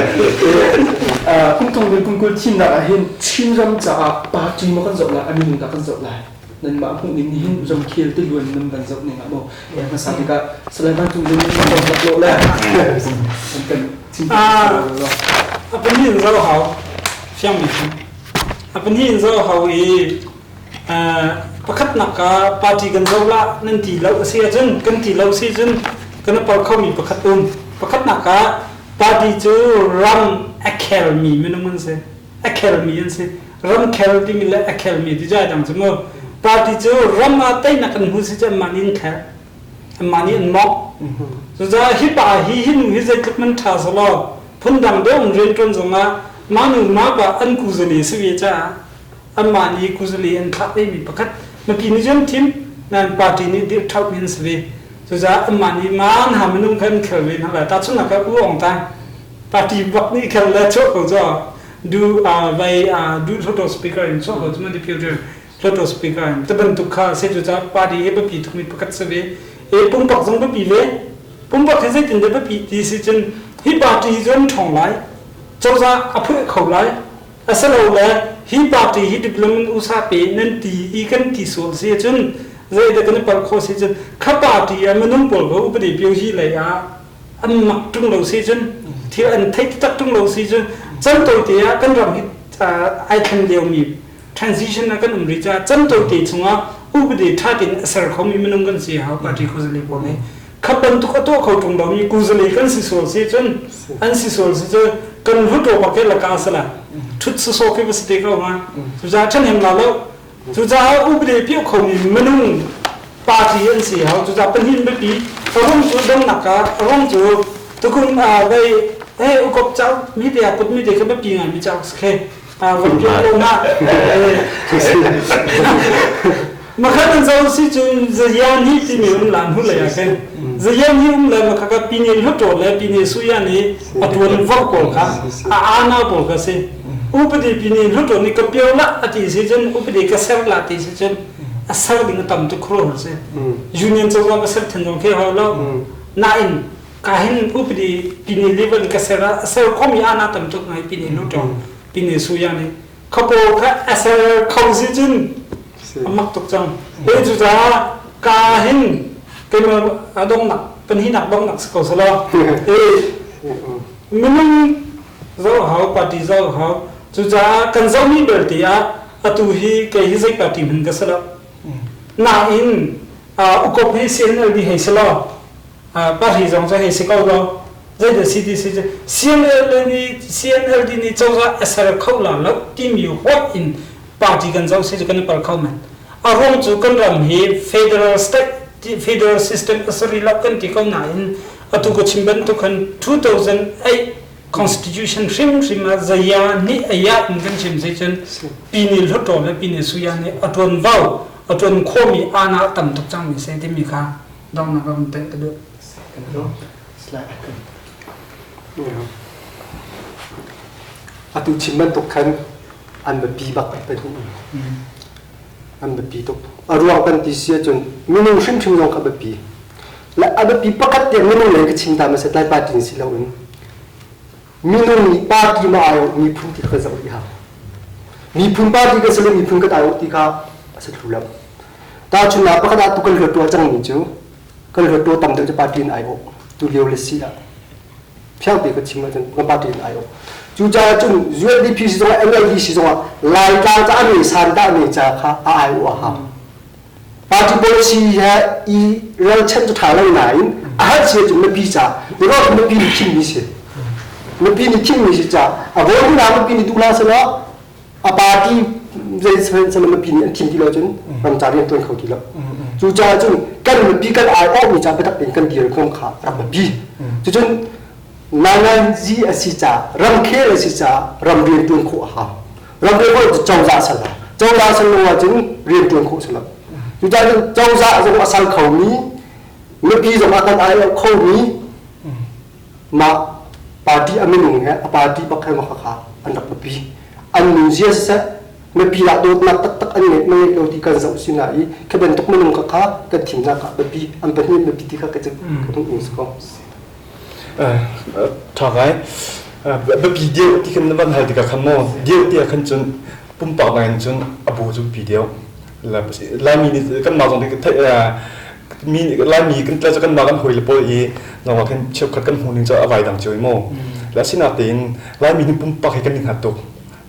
Kum thong kum 20 thimnak ah hin Chinram caah party ma kan zoh lai a minung dah kan zoh lai. Nanmah hmuh ning nih hin ramkhel tiluan nan van zoh ning ah maw hmasa bik ah Sulaiman Cung Ling nih kan rak lawh le an kan chim. A pahnih in zoh hau fiang mi a pahnih in zoh hau i pakhatnak ah party kan zoh la nan ti lo a si ahcun kan ti lo si cun kan par kho mi pakhat um. Pakhatnak ah party cu ram a khelmi minung an si, a khelmi an si. Ramkhel timi le a khelmi ti cu dang cu mu. Party cu ram ah teinak kan hmu si cu anmah nih an khel, anmah nih an mawngh. Cucaah hi pa hi hi nu hi zeitluk man ṭha selaw phundang deuh in rianṭuan zongah mah nu mah pa an kuzali si ve caah anmah nih kuzali an thlah vemi pakhat mipi nih cun thim nain party nih dirh ṭhauhmi an si ve. Cucaah anmah nih maan ha minung kha an khel ve hna lai. Tahchunhnak ah U Aung Taing party bak nih khel le chuah ko cu du vai du hluttaw speaker in chuah ko cu deputy hluttaw speaker in te bantuk kha se cu ca party he biapi tukmi pakhat si ve e pumpak zong biapi ve. Pumpak hi zeitin dah biapi ti si cun hi party hi cun ṭhawng lai, cozah a phuh kho lai asilole hi party hi development usa pe nan ti i kan ti sual si cun zeidah kan i palh khawh si cun kha party a minung pawl kha upadi pio hi lei ah an mak ṭung lo si cun, thil an theih taktak ṭung lo si cun chan tawite ah kan ram hi ai thlen liomi transition ah kan um rih caah chan tawite chungah upadi ṭha tein a ser khomi minung kan si hau. Party khuazali pawl nih kha bantuk a tuah kho ṭung lomi kuzali kan si sual si cun an si sual si cun kan hluttaw bak ke laka sala ṭhut sawsawh khi va si te ko ma. Cucaah ṭhahnem la lo. Cucaah upadi piah khomi minung party an si hau. Cucaah pahnih biapi a rung cu donghnak ah a rung cu tukum vei hey ukop chau mi te put mi te kha biapi ngai mi chau khe van piah ko na makhat an zo si cun zayan hi timi um lan hu lei ah khin zayan hi um le makha ka pine hluttaw le pine suya nih a tuan vok pawl kha a ana pawl kha si. Upadi pine hluttaw nih ka pio la ati si cun upadi ka ser la ti si cun a ser ding a tam tuk khro si. Union cozah ka ser than zong khi hau lo nain ka hin upadi pine level ka ser a ser khomi ana tam tuk ngai pine hluttaw pine suya nih khapo kha a ser kho si cun a mak tuk cang. He cucaah ka hin keimah a dongnak panhinak dongnak si ko selaw e minung zoh hau, party zoh hau. Cucaah kan zohmi belte ah atu hi kei hi zei party hman ka si lo. Nain ukop hi CNLD hei si law party zong cu hei si ko law zeidah si ti si CNLD nih CNLD nih cozah a ser kho la lo timi huat in party kan zoh si cu kan i pal kho men. A ruang cu kan ram hi federal state, federal system a si rih lo kan ti ko nain. Atu ka chim bantuk khan 2008 Constitution hrimhrim ah zaya nih aya in kan chim si cun Pine Hluttaw le Pine Suya nih a ṭuanvo a ṭuan khawhmi ana tam tuk cangmi si timi kha donghnak ah vun tenh ka duh. Atu chim bantuk khan an biapi bak an pahnih an biapi tuk. A ruang kan ti si ahcun minung hrimhrim zong kha biapi. Le a biapi pakhat tiang minung lei ka chim ta hmasa tlai party si loin minung nih party ma ai miphun ti kha zoh rih hau. Miphun party kan si le miphun kan ai ti kha a si thlu lo. Tahchunhnak pakhat ah tu kan hluat tuah cangmi cu kan hluat tuah tam deuh cu party in ai awh tu lio le si ah fiang te ka chim ahcun kan party in ai awh. Cucaah cun UNDP si zongah NLD si zongah Laitlang ca a san dah ne ca kha a ai awh a hau. Party policy he i ralchanh cu ṭha lo nain a har si ahcun mipi ca rawk mipi nih thimmi si. Mipi nih thimmi si ca a vote na mipi nih duh hlah sehlaw a party zei sal mipi nih an thim ti lo cun ram ca rian ṭuan kho ti lo. Cucaah cun kan mipi kan ai awhmi ca biatak tein kan dir kong kha rak biapi. Cucun nainganzi a si ca ramkhel a si ca ram rian ṭuan khawh a hau. Ram rian khawh cu cozah sal lo. Cozah sal lo ahcun rian ṭuan khawh si lo. Cucaah cun cozah zong a sal khomi mipi zong a kan ai awh khomi mah party a minung he a party bak he mah kha an rak biapi. An nunzia siseh mipi ah dawtnak taktak an ngeih ma ngeih lo ti kan zoh sinah i khi bantuk minung kha kha kan thimnak ah biapi an pahnih biapi ti kha ka ka hmuh si ko. Ṭha ngai. Biapi deuh ti khan na van hal tikah khan maw deuh ti ah khan cun pumpak nakin cun a bu cu biapi deuh. Laimi nih kanmah zong nih mi Laimi kan tla cu kanmah kan hawi le pawl i zong ah khin cheukhat kan hmuh ning cu a vai dang cio i mu. Le asinain Laimi nih pumpak hi kan i hngat tuk.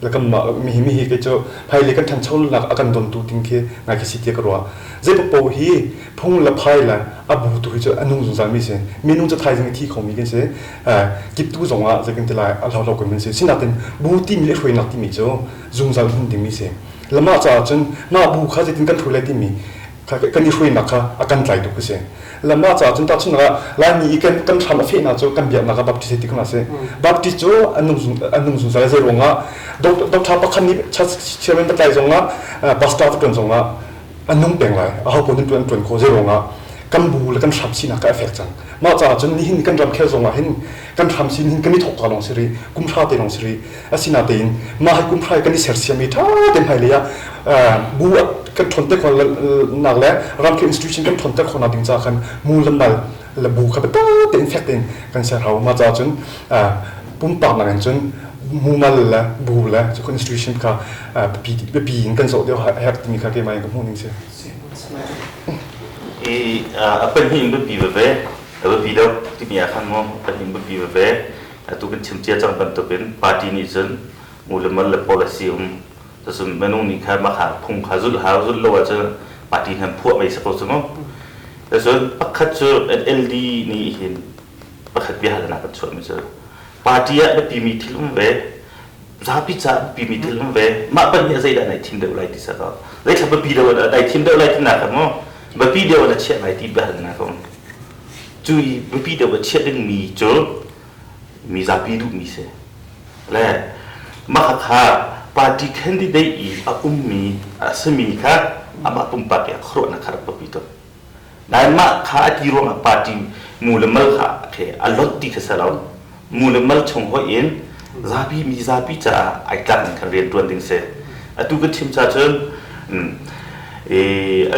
Le kanmah mi hi mi hi kei cu hmailei kan ṭhanchonak a kan dontu ding khi ngai khi si tiah ka ruah. Zeipaoh hi phung le phai le a bu tu hi cu a nung zungzal mi si. Minung cu thaizing i thi khomi kan si. Kiptu zong ah zei kan ti lai a hlohlo kan si. Sinain bu timi le hruainak timi cu zungzal hmun dingmi si. Le mah caah cun mah bu kha zeitin kan hruai lai timi kan i hruainak kha a kan tlai tuk a si. Le mah caah cun tahchunhnak ah Laimi i kan kan hram a fehnak cu kan biaknak ah Baptist ti kan si. Baptist cu an nung zungzal zei ruangah doctor pakhat nih chairman va tlai zongah pastor va ṭuan zongah an nung peng lai. Aho paoh nih an ṭuan khawh zei ruangah kan bu le kan hram sinak kha a fek cang. Mah caah cun nihin kan ramkhel zongah hin kan hram sin hin kan i thawk ka lawng si rih, kum hra te lawng si rih. Asinain mah hi kum hra kan i sersiam i ṭha tein hmailei ah bu kan ṭhawnter khawhnak le ramkhel institution kan ṭhawnter khawhnak ding caah khan mu le mal le bu kha biatak tein fek tein kan ser hau. Mah caah cun pumpak nakin cun mumal le bu le cu institution kha biapi in kan zoh deuh a herh timi kha keimah in ka hmuh ning si. I a pahnih in biapi veve a biapi deuh timi ah khan maw pahnih in biapi veve atu kan chim cia cang bantukin party nih cun mu le mal le policy um cun minung nih kha mah kha phung kha zulh hau zulh lo ahcun party hna phuah mei si ko cu mu cun pakhat cu NLD nih hin pakhat bia halnak kan chuahmi cu party ah biapi mi thil um ve zapi ca biapi mi thil um ve mah pan nih zeidah nai thim deuh lai ti sa ko zeithla biapi deuh nai thim deuh lai ti nak mu biapi deuh na chiah lai ti bia halnak um cu i biapi deuh a chiah dingmi cu mi zapi duhmi si le mah kha party candidate i a ummi a simi kha amah pumpak i a khuaruahnak kha rak biapi tuk nain mah kha a ti ruangah party mu le mal kha a lot ti kha si lo mu le mal chung hoih in zapi mi zapi caah ai tlak ning khan rian ṭuan ding si atu kan chim cha cun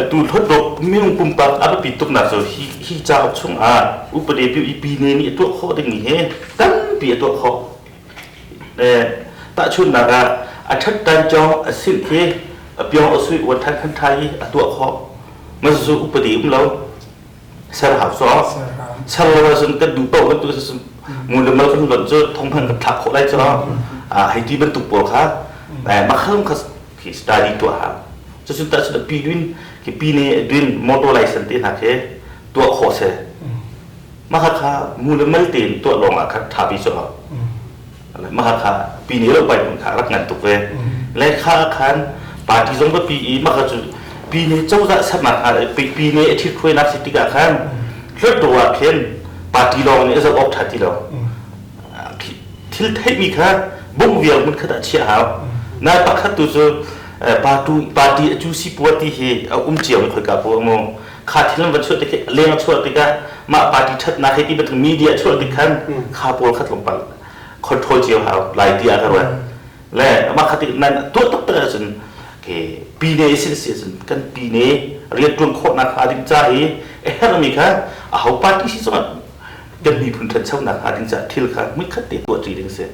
atu hlawt minung pumpak a biapit tuknak cu hi hi cauk chungah upade pi pi ne nih a tuah khawh ding hi tampi a tuah khawh tahchunhnak ah a ṭhat tan cawng a silh khi a pyong a sui uan than khan ṭha i a tuah khawh mazu upadi um lo ser hau so ser lo ahcun kan duh paoh kan tuah cun mu le mal kan lonh cu thong hman kan thlak khawh lai cu hei ti bantuk pawl kha makhal kha khi study tuah hau cucun tahcun pi duin khi pi ne duin motor license te hna khi tuah khawh se mah kha mu le mal tein tuah lawng ah khan ṭha bi cu mah kha pi ne lo pai kha rak ngan tuk ve le kha khan party zong va pi i mah kha cu pi ne cozah sernak pi ne a ṭhit khuainak si tikah khan hlut ah khin Party lawng nih a zoh awk ṭha ti lo. Thil theihmi kha bungh vial hmun khat ah chiah hau. Na pakhat tu cu party a cu si pua ti hi a um cio mi khoika pu mu. Kha thil an van chuah tik leng a chuah tikah mah party ṭhatnak hei ti bantuk media chuah tik khan kha pawl kha tlawmpal control cio hau lai ti ah ka ruat. Le mah kha tik nan tuah taktak ahcun ke pine sin si ahcun kan pine rianṭuan khawhnak hnga ding ca i a herhmi kha aho party si zongah kan miphun ṭhanchonak hnga ding caah thil kha hmuikhat te tuah ṭi ding si.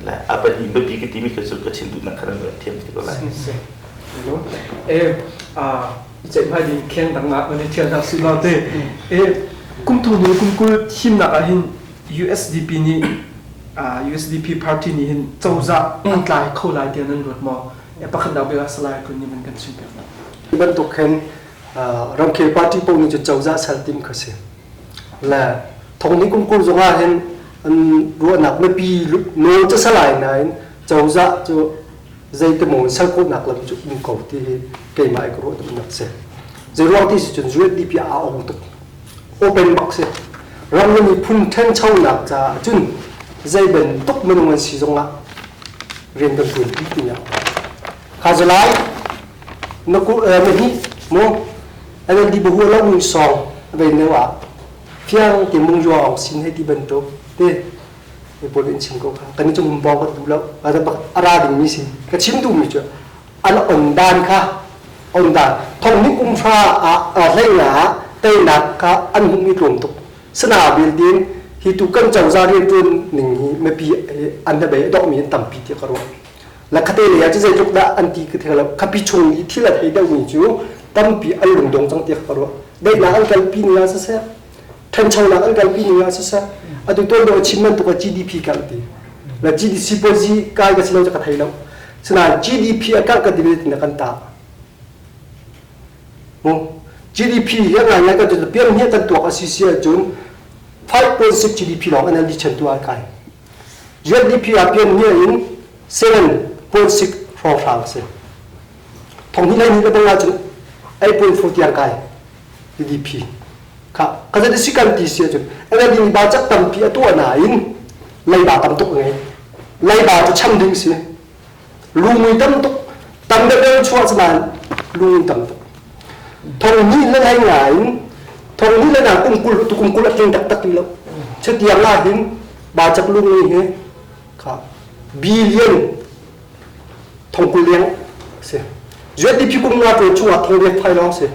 Le a pahnih biapi ka timi kha cu ka chim duhnak kha nan thiam ti ko lai. E ceihmai ding kheng dang ah nan i ṭhial hna si lo te. E kum thong hnih kum kul thimnak ah hin USDP nih USDP party nih hin cozah an tlai kho lai tiah nan ruat maw? Pakhatnak bik ah Salai Kun nih van kan chim piak hna. Hi bantuk hin ramkhel party paoh nih cun cozah sal tim kha si. Le thong ni kum kul zongah hin an ruahnak mipi nawl cu salai nain cozah cu zeitimaw in sal khawhnak lam cu um ko ti hi keimah i ka ruah duhnak si. Zeiruang ti si cun USDP aa ong tuk. Open bak si. Ram le miphun ṭhanchonak caah cun zei bantuk minung an si zongah rian kan ṭuan pi ti Kha July na ku na hi mu NLD bahu lo mi song vei neu ah fiang ti mung yua ong sin hei ti bantuk te mi pawl in chim ko kha kan i chung bong ka duh lo a ra ding mi si ka chim duh mi cu an on dan kha on dan thong ni kum hra ah hlei nga teinak kha an hmuh mi tlawm tuk sana bil din hi tu kan cozah riantuan ning hi mipi an na bei dok mi an tampi ti ka ruah la khate le ya chu zeitluk dah an ti ka thei lo khapi chung i thil a thei deuh mi cu tampi an lungdong cang ti ka ruah daihnak an kalpi ni ah siseh ṭhanchonak an kalpi ning ah siseh atu tuan deuh chim bantuk ah GDP kal ti la GDC policy kai ka si lo ka thei lo sinain GDP a kal ka dil tin kan ta mu GDP hi ngai ngai kan tu pian hi kan tuak a si si ahcun 5.6 GDP lawng NLD chen tu ai kai GDP a pian hi in 7.6 hrawng hrang si thong hi lai ni ka bang ahcun 8.4 tiang kai GDP kha ka zat si kan ti si ahcun NLD nih ba cak tampi a tuah nain leiba tam tuk ngei leiba cu cham ding si lungmui tam tuk tam deuh chuah cu nain lungmui tam tuk thong ni le hlei nga in thong ni le na kum kul tu kum kul a tling taktak ti lo chutiang ah hin ba cak lungmui hi kha billion thong kul leng si USDP kum nga tu chungah thong riat phai lawng si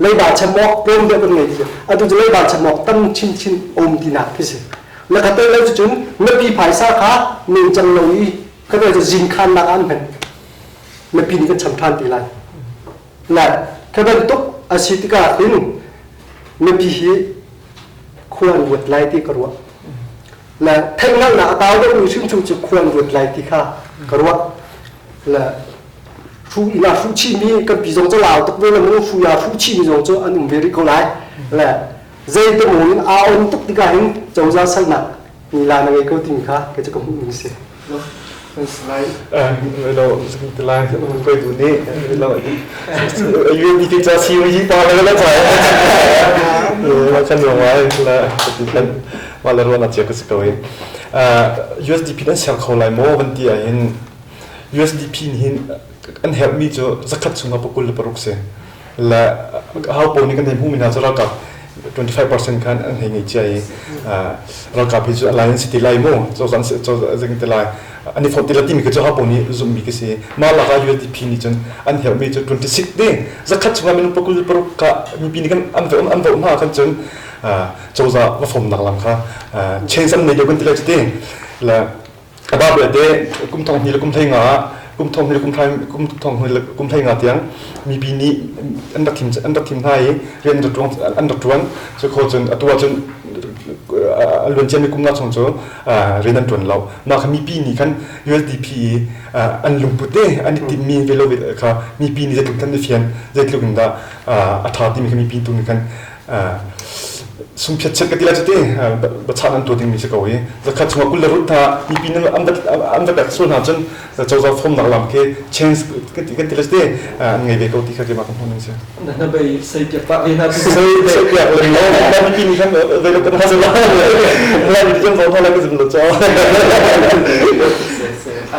leiba chamawk tlawm deuh kan ngei ti atu cu leiba chamawk tam chinchin um tinak khi si na ka tel lo cun mipi phaisa kha ningcang lo i ka tel cu zingkhan nak an hman mipi nih kan cham than ti lai le ka bantuk a si tikah hin mipi hi khua an ruat lai ti ka ruah le theihhngalhnak a tau deuhmi hrimhrim cu khua an ruat lai ti kha ka ruah le hru ina hru chihmi kan pi zong cu lau tuk ve le mu hru ya hru chihmi zong cu an um ve rih ko lai le zei te mu in aa on tuk tikah hin cozah salnak ni la na ngei ko timi kha kei cu ka hmuh ning si Lo lai koi tu ni lo UNDP cha si yi pa la la cha la kan lo wai la kan wa la ro na che ka si ko USDP nan ser kho lai mo van ti ah hin USDP nih hin an herhmi cu zakhat chungah pakul le paruk si. Le hau pawl nih kan hei hmuhmi hna cu ralkap 25% khan an hei ngei cia i ralkap hi cu alliance si ti lai mu cozah zing ti lai an i fonh ti la timi khi cu hau pawl nih zumhmi khi si. Mah lakah USDP nih cun an herhmi cu 26 ding zakhat chungah minung pakul le paruk kha mipi nih kan an vote an vote hna khan cun cozah va fomnak lam kha change an nei deuh kan ti lai cu ti. Le A ba belte kum thong hnih le kum hlei nga ah kum thong hnih le kum thong hnih le kum hlei nga tiang mipi nih an rak thim an rak thim hna i rian an rak ṭuan an rak ṭuan cu kho cun atu ahcun a luan ciami kum nga chung cu rian an ṭuan lo mah kha mipi nih khan USDP i an lungput te an i timhmi ve lo kha mipi nih zeitluk khan i fian zeitluk in dah a ṭha timi kha mipi tu nih khan. Sungphiat chiat ka ti lai cu ti bachan an tuah dingmi si ko i zakhat chungah 20 le rut hna mipi nih an an va pek sual hna cun cozah fomnak lam khi change kan ti kan ti lai cu ti an ngei ve ko ti kha keimah ka hmuh ning si. Na bei sei piak pah ve hna sei sei piak le no mipi nih khan ve lo kan ha la la mi kan zo la ka zum lo cho.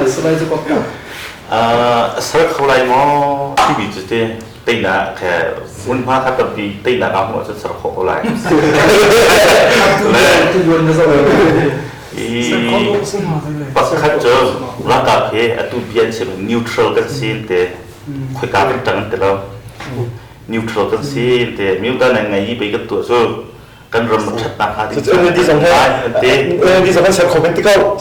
Salai cu kok ka. Sar kho lai maw timi cu te teinak he hmunhma kha tampi teinak ah hmuh ahcun ser khawh ko lai. Pakhat cu ralkap hi atu bia an chim neutral kan si te khoika kan ṭang ti lo. Neutral kan si te miuta nan ngai i bei kan tuah cu kan ram ṭhatnak hnga ding NLD zong he NLD zong kan ser kho men ti ko.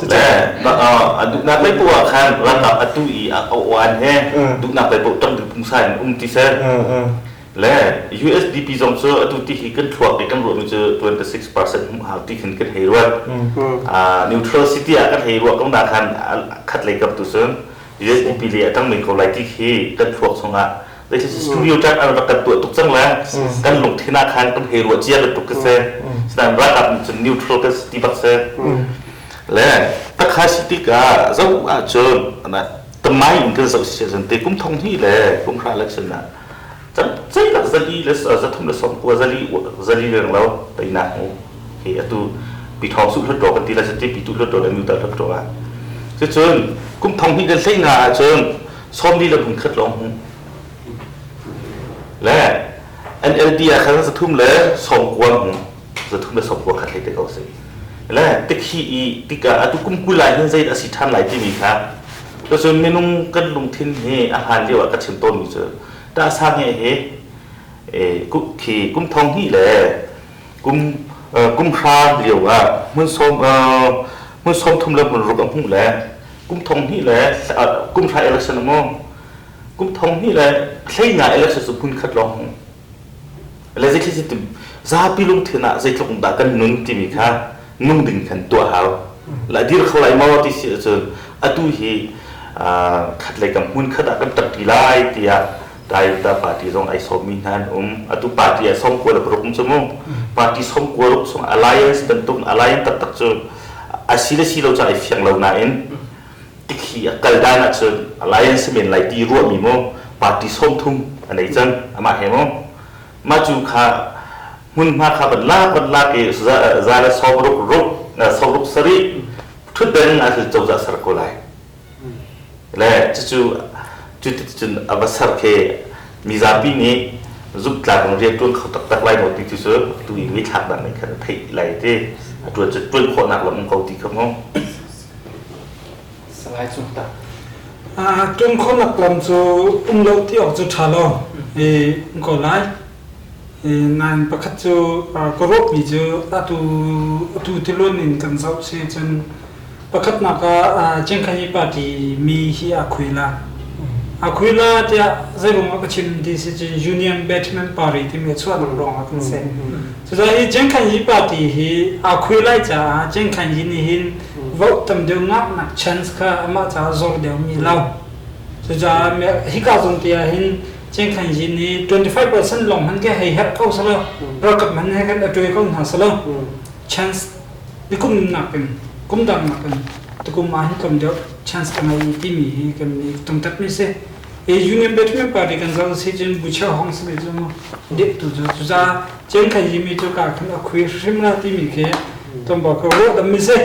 Duhnak lei poah khan ralkap atu i a oan he duhnak lei poah ṭang ding pungsa in um ti seh. Le USDP zong cu atu ti hi kan thluak i kan ruahmi cu 26% hmuh hau ti khin kan hei ruat. Neutral city ah kan hei ruah ko na khan khat lei kam tu cun USDP le a ṭang men ko lai ti khi kan thluak chungah studio ṭan an rak kan tuah tuk cang le kan lungthin ah khan kan hei ruah cia bantuk ka si. Sinain ralkap nih cun neutral kan si ti bak si. Le takha si tikah zoh ahcun tamai in kan zoh si ahcun te kum thong hnih le kum hra le cun ah ceilak zali le zathum le sawm kua zali zali reng lo teinak mu hi atu pi thawng su hlut kan ti la ti pi tu hlut le mu ta hlut ah cucun kum thong hnih le hlei nga ahcun 40 le hmun khat lawng hmu. Le NLD ah khan zathum le 90 hmu. Zathum le 90 khat hlei te ko si. Le tikhi i tikah atu kum 20 lai hin zei dah si ṭhan lai timi kha cun minung kan lungthin hi a hlan lio ah ka chim tawnmi cu ta sa nge he khi kum thong hnih le kum kum hra lio ah hmun sawm hmun sawm thum le hmun ruk a hmuh le kum thong hnih le kum hra election maw kum thong hnih le hlei nga election cu hmun khat lawng hmu le zeitluk si zapi lungthin ah zeitluk dah kan nun timi kha nung ding khan tuah hau la dir kho lai maw ti si ahcun atu hi khat lei kam hmun khat ah kan ṭangṭi lai tiah Taita party zong ai sawmmi hna an um. Atu party ah 96 um cu mu. Party 96 chung alliance bantuk alliance taktak cu a si le si lo ca ai fiang lo nain tikhi a kal dan ahcun alliance men lai ti ruahmi mu party 30 a nei cang amah he mu. Mah cu kha hmunhma kha van lak van lak i za le 60 ruk 67 ṭhutdan ahcun cozah ser ko lai. Le cucu cuticun a va ser khi mizapi nih zumhtlak in rian ṭuan kho taktak lai maw ti cu tu i mithlaknak nih khan a theih lai ti a ṭuan cu ṭuan khawhnak lam um ko ti kha mu. Salai Cung Tak. Ṭuan khawhnak lam cu um lo ti awk cu ṭha lo i um ko lai. Nain pakhat cu ka ruahmi cu atu atu tiluan in kan zoh si cun pakhatnak ah Cengkhanyi party mi hi a khui la. A khui la tiah zeiruang ah ka chim ti si cun Union Betterment Party timi a chuahnak ruang ah kan si. Cucaah hi Cengkhanyi party hi a khui lai caah Cengkhanyi nih hin vote tam deuh ngaknak chance kha amah caah zor deuh mi lo. Cucaah hika zong te ah hin Cengkhan yin i 25% lawng hman ke hei herh ko salo ralkap man he kan atuai ko hna salo chance nikum nakin kum dang nakin tukum ah hin tlawm deuh chance ka ngei timi hi kan i tungtat mi si e Union Betterment Party kan zoh si cun bu cheu hong si cu mu dip tu cu cuca Cengkhan yi mi cu ka khan a khui hrim la timi khi tlawmpal ka ruah dam mi si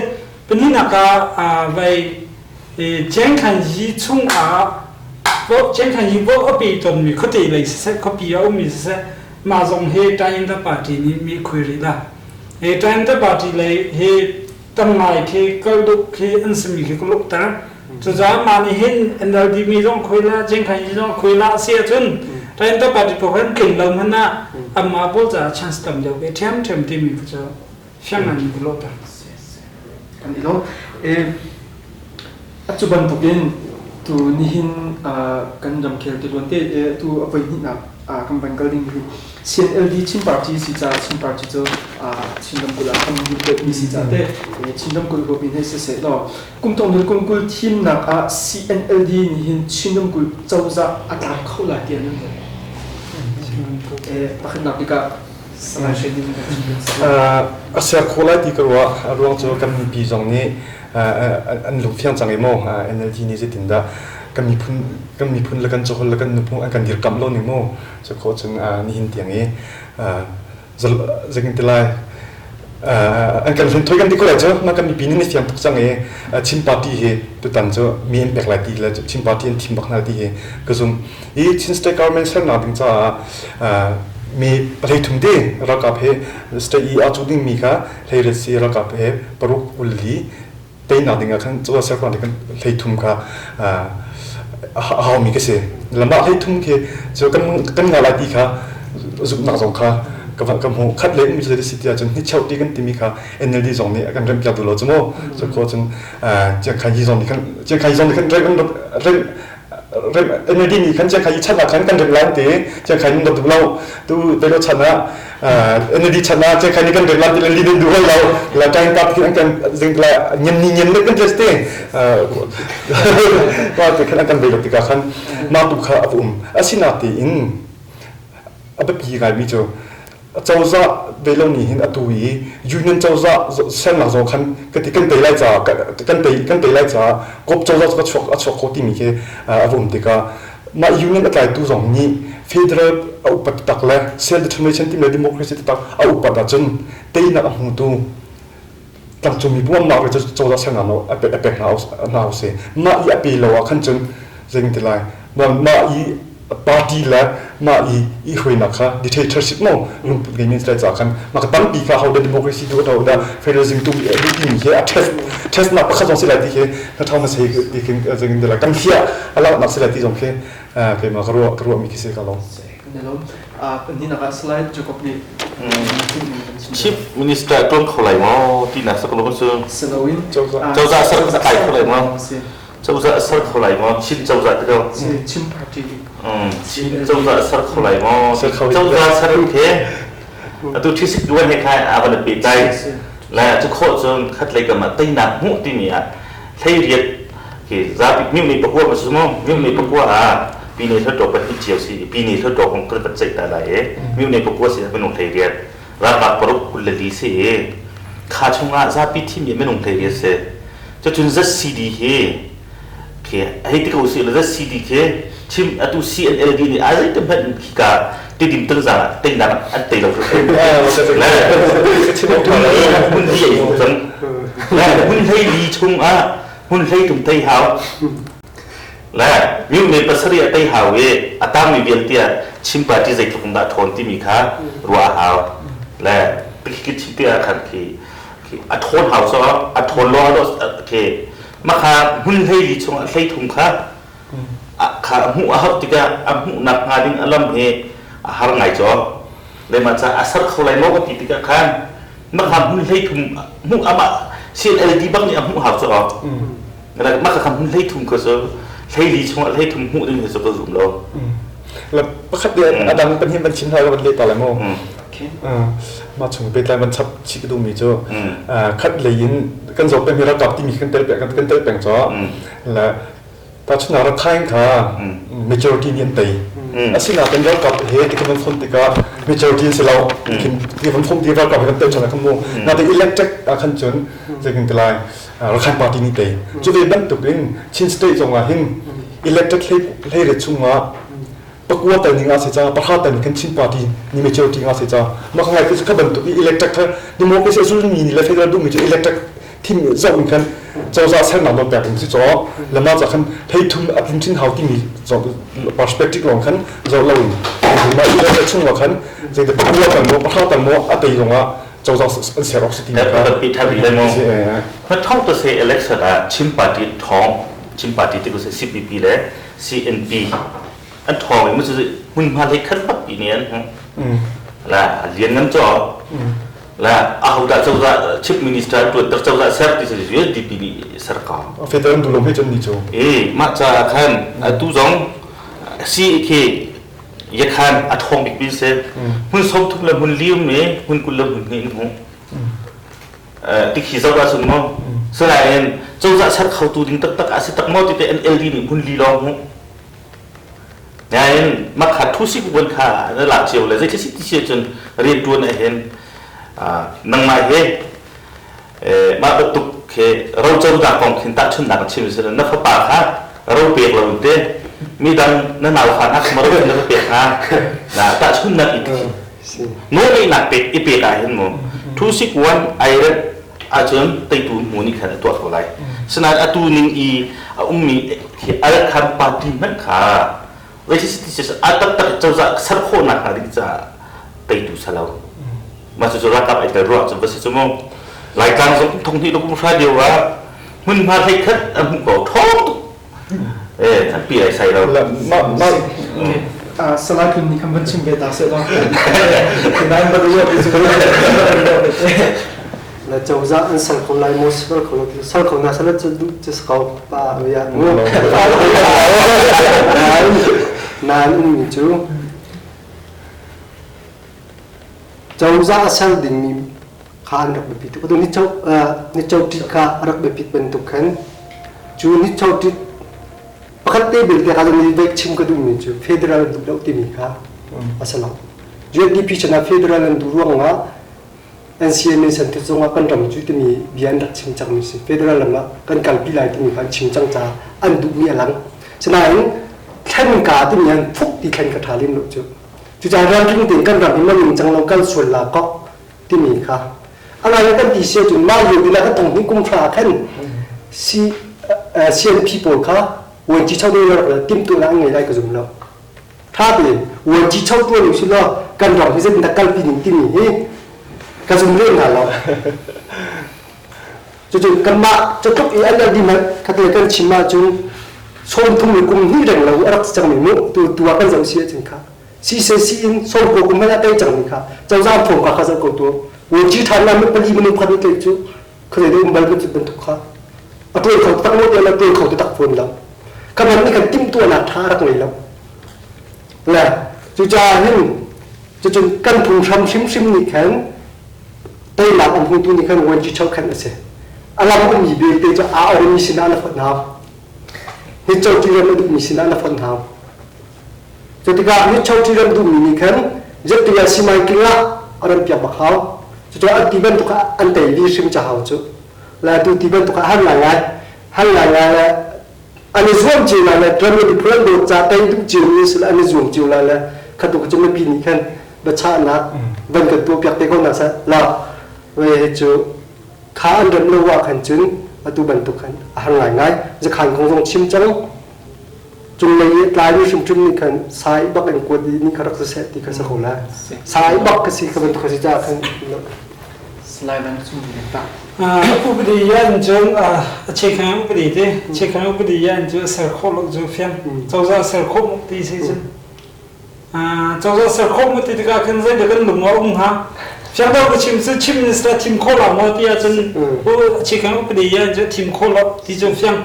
Pahnihnak ah vai Cengkhan yi chung ah Cengkhan yi vote a pe tonmi khuate lei siseh khuapi a ummi siseh mah zong hi Tainda party nih mi khui rih la. Hi Tainda party lei hi tam ngai khi kal duk khi an simi khi ka lukter. Cucaah mah nih hin NLD mi zong khui la Cengkhan yi zong khui la si ahcun Tainda party pawl kan tling lo hmanh ah anmah pawl caah chance tam deuh ve ṭhiamṭhiam timi kha cu fiang ngai in ka lawhter. Kan i lo. Cu bantukin tu nihin kan ramkhel tiluan te tu a voi hnihnak kan van kal ding hi CNLD Chin Party si caah Chin Party cu Chin ramkulh ah kan mi si caah te Chin ramkulh huap in hei siseh law kum thong hnih kum kul thimnak ah CNLD nih hin Chin ramkulh cozah a tlak kho lai ti an ruah. Pakhatnak bik ah. A ser kho lai ti ka ruah. A ruang cu kan mipi zong nih an lungfiang cang i maw NLD nih zeitindah kan miphun kan miphun le kan caholh le kan nuphung an kan dirkamh lo ning maw cu khawh cun nihin tiang i zeitin ti lai an kan hlun thoi kan ti ko lai cu mah kan mipi nih ni fiang tuk cang i Chin party hi tutan cu mi an pek lai ti le Chin party an thim bak hna ti hi ka zum i Chin state government sernak ding caah mi pahlei thum te ralkap he state i aa cu ding mi kha hleiriat si ralkap he paruk ulli teinak ding ah khan cozah sernak ding kan hleithum kha a haumi ka si. Lamah hleithum khi cu kan kan ngah lai ti kha zumhnak zong kha ka ka hmuh khat le um si ti ahcun hnicheu ti kan timi kha NLD zong nih a kan rempiak duh lo cu mu cu ko cun chiangkhai hi zong nih khan chiangkhai zong nih khan rem rem rem NLD nih khan chiangkhai hi chan ah khan kan rem lai ti chiangkhai nih duh lo tu velo chan ah NLD chan ah chiangkhai nih kan rem lai ti le li duh lo la time pa khi an kan zing la nyen ni nyen le kan test te pa te khan an kan ve lo tikah khan mah tu kha a um asina tein a biapi ngaimi cu cozah ve lo nih hin atu i union cozah sernak zong khan ka ti kan tei lai caah kan tei kan tei lai caah kop cozah cu a chuak kho timi khi a va um tikah mah union a tlaitu zong nih federal a upat tak le self determination timi le democracy taktak a upat ahcun teinak a hmutu tlangcung mi buamnak le cozah sernak nawl a pek hna u sih. Mah i a pe lo ah khan cun zeitin ti lai mah i party le mah i i hruainak kha dictatorship mo lungput ngei men caah khan mah ka tampi kha ho dah democracy duh ho dah federalism tu duh timi hi a test test nak pakhat zong si lai ti khi na thau na sei ti khin zeitin ti lai kan hliah a laknak si lai ti zong khi keimah ka ruah ka ruahmi khi si ka lawm. Pahnihnak ah slide Jacob nih Chief Minister tuan kho lai maw tinak sak lo cu Siloin cozah ser a kai kho lai maw cozah ser kho lai maw Chin cozah ti ko Chin party Chin cozah ser kho lai maw cozah ser ke atu thisik duan he khai a van pe tai la chu kho cun khat lei kam ah teinak hmuh timi ah hlei riat khi zapi myu ni pakua ma su mo myu ni pakua a pi ne hlo pahnih cio si pi ne hlo kong kan van ceih ta lai e myu ne pakua si minung hlei riat ralkap paruk kul le li si e kha chungah zapi thim minung hlei riat si cucun ZCD hi khi hei ti ko si le ZCD khi chim atu CNLD nih a zei te hmanh khi ka tidim tangzang teinak an tei lo hun hlei cang hun hlei li chung ah hun hlei tum tei hau le myu me pasarih a tei hau i a tangmi vialte ah Chin party zeitluk in dah ṭhawn timi kha ruah a hau le khi chim te ah khan khi a ṭhawn hau so a ṭhawn lo khi makha hmun hlei li chung ah hlei thum kha kha a hmuh a hauh tikah a hmuhnak hnga ding a lam hi a har ngai caw le mah ca a ser kho lai maw ka ti tikah khan makha hmun hlei thum hmuh amah CNLD bak nih a hmuh hau caw mah kha hmun hlei thum kha cu hlei li chungah hlei thum hmuh ding hi cu ka zum lo la pakhat te a dang pahnih van chim hna van leh ta lai mu mah chung pehtlai van chap chih ka duhmi cu khat lei in kan zoh peng hi ralkap timi kan tel peng kan tel peng caw la Tahchunhnak Rakhine kha majority nih an tei. Asinain ralkap he ti kan fon tikah majority an si lo. Ti kan fon ti ralkap he kan tel ṭhan khan mu. Natin electric ah khan cun zeitin ti lai Rakhine party nih tei. Cu ve bantuk in Chin state zong ah hin electric hlei ret chungah pakua tal ning ah si ca pahra tal ning khan Chin party ni majority nga si ca mah kha ngai kha bantuk i electric kha democracy a zulmi ni le federal duhmi cu electric thim zoh in khan cozah sernak nawl pek ding si caw lama ca khan hleithum a tlin chin hau timi perspective lawng khan zoh lo in mah i chung ah khan zeidah pakua tal maw pahra tal maw a tei zong ah cozah an ser awk si timi kha pi tha le mo ma thong to se election ah Chin party thong Chin party ti ko se CPP le CNP an thong i mu hmunhma hlei khat bak ti ni an la lian ngam cho la ahodah cozah chief minister tuan ter cozah ser ti si USDP nih ser ka federal dulom he cun ni cu e mah ca khan atu zong si khi yakhan a thong bik bin se hun som thum le hun lium me hun kul le hun hni in hu ti khi zoh ah sun mo sinain cozah ser kho tu ding taktak a si tak mo ti te NLD nih hun li long hu. Nain makha thu sik buan kha na lak cio le zei si ti si cun riantuan ah hin nangmah he mah bantuk he roconak kong khin tahchunhnak chim si na fapa kha ro pek lo te midang na nau fa hna kha ro na va pek hna na tahchunhnak i nawlngeihnak pek i pek ah hin mu thu sik wan ai ahcun teitu hmu nih khan a tuah ko lai. Sinain atu ning i a ummi khi Al-Khan party hmanh kha a taktak cozah ser khawhnak hnga ding caah teitu salo. Mah cucu ralkap ai tel ruah cu va si cu mu. Laitlang zong kum thong hnih le kum hra lio ah hmunhma hleikhat a hmuh ko ṭhawng tuk. Eh, an pi ai sai lo. Salai Tlun nih khan van chim ve ta seh law. Nain ba ruah ti cu. Na cozah an sal ko lai maw sal ko lo sal ko na sal cu duh cu ko pa ya mu. Nain ummi cu cozah a sal dingmi kha an rak biapi tuk. Atu nicho ṭit kha a rak biapit bantuk khan cu nicho ṭit pakhat te belte kha ni veik chim ka duhmi cu federal an duh lo timi kha a si lo. UNDP chan ah federal an duh ruangah NCMA santut zongah kan ram cu timi bia an rak chim cangmi si. Federal lam ah kan kalpi lai timi kha an chim cang caah an duhmi a lang. Sinain thlenka timi an phuk ti thlen ka ṭha lem lo cu. Cucaah ralring tein kan ram hi maning cang lo kal sual la kok timi kha a ngai kan ti si ahcun mah lio ding ah kan tong hnih kum hra ah khan C, CNP pawl kha vuanci cho ding rak timhtuahnak an ngei lai ka zum lo. Tha tein vuanci cho tuan usih law kan ram hi zeitindah kalpi ning timi hi ka zum lem hna lo. Cucu kanmah catluk i NLD hmanh khatte kan chim ahcun sawmthum le kum hnih reng lo a rak si cangmi mu tu tu ah kan zoh si ahcun kha CCC in sawmkua kum hmanh a tei cangmi kha cozah phung kha kha zoh ko tu vuanci ṭhan na pali minung pakhat nih tlaih cu khuazei deuh um bal bantuk kha a tuai kho tak mo tiah tuai kho tak fawn lo kan ram nih kan timhtuahnak ṭha a rak ngei lo le cucaah hin cucun kan phunghram hrimhrim nih khan teinak an hmutu nih khan vuanci chokhan a si a lam ummi belte cu aa ormi sinah na fonh hau nicho ṭi ram a duhmi sinah na fonh hau cu tikah nicho ṭi ram duhmi nih khan zettiah simai king ah a ram piak bak hau cucu an ti bantuk ah an tei li hrim ca hau cu la tu ti bantuk ah har ngai ngai har ngai ngai le an i zuam cio lai le ram le miphun an dawt ca tei duh cio mi si an i zuam cio lai le khatu cu mipi nih khan biachahnak van kan tuahpiak te ko hna seh la ve hi cu kha an rem lo ah khan cun atu bantuk khan a har ngaingai zakhan kong zong chim cang cunglei i tlaimi hrimhrim nih khan sai bak in kuat i ni kha rak siseh ti kha si ko lai sai bak ka si kha bantuk ka si caah khan Upadi yan cun a chekhang upadi te chekhang upadi yan cu ser khawh lo cu fiang cozah ser khawh mu ti si cun cozah ser khawh mu ti tikah khan zei dah kan lung a um hnga fiang deuh ka chim cu chief minister thim khawh lo maw ti ahcun chekhang upadi yan cu thim khawh lo ti cu fiang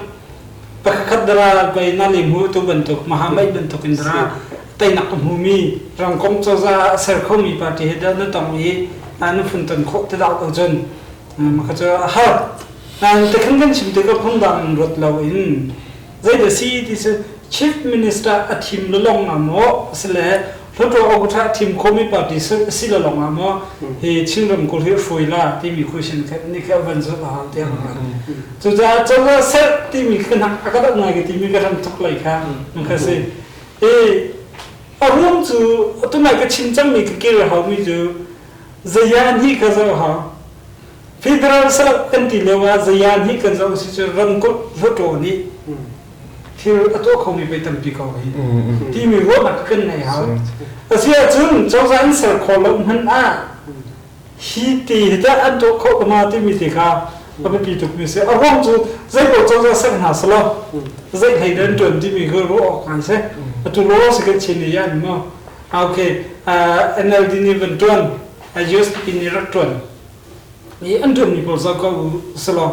pakhat dara pei na le mu tu bantuk mahamai bantuk in dara teinak a hmumi ramkomh cozah a ser khomi party he dah na tong i na funton khawh ti dah ko cun maka cu a har nain tikhan kan chim tikah phungdang in ruat lo in zeidah si ti cu chief minister a thim lo long nga maw asile hluttaw okutha a thim khomi party si lo long nga maw hi Chin ramkulh hi hruai la timi question kha ni kha van zulh a hau tiah ka cucaah cozah ser timi kha a ka doh ngai ka timi ka ram tuk lai kha kha si I a ruang cu tunai ka chim cangmi ka kir a haumi cu zayan hi ka zoh hau. Federal salak kan ti lio ah zayan hi kan zoh si cu ramkulh hluttaw nih thil a tuah khomi pei tampi ko hi timi ruahnak kan nei hau. Asiahcun cozah in ser khawh lo hmanh ah hi ti hi tah an tuah khawh ko ma timi ti kha a biapi tukmi si. A ruang cu zei paoh cozah ser hna selaw zei hlei dah an ṭuan timi kha ruah awk ngai si. Atu law si kan chin i an maw. Okay, NLD nih van ṭuan, USDP nih rak ṭuan. I an ṭuanmi pawl zoh ko selaw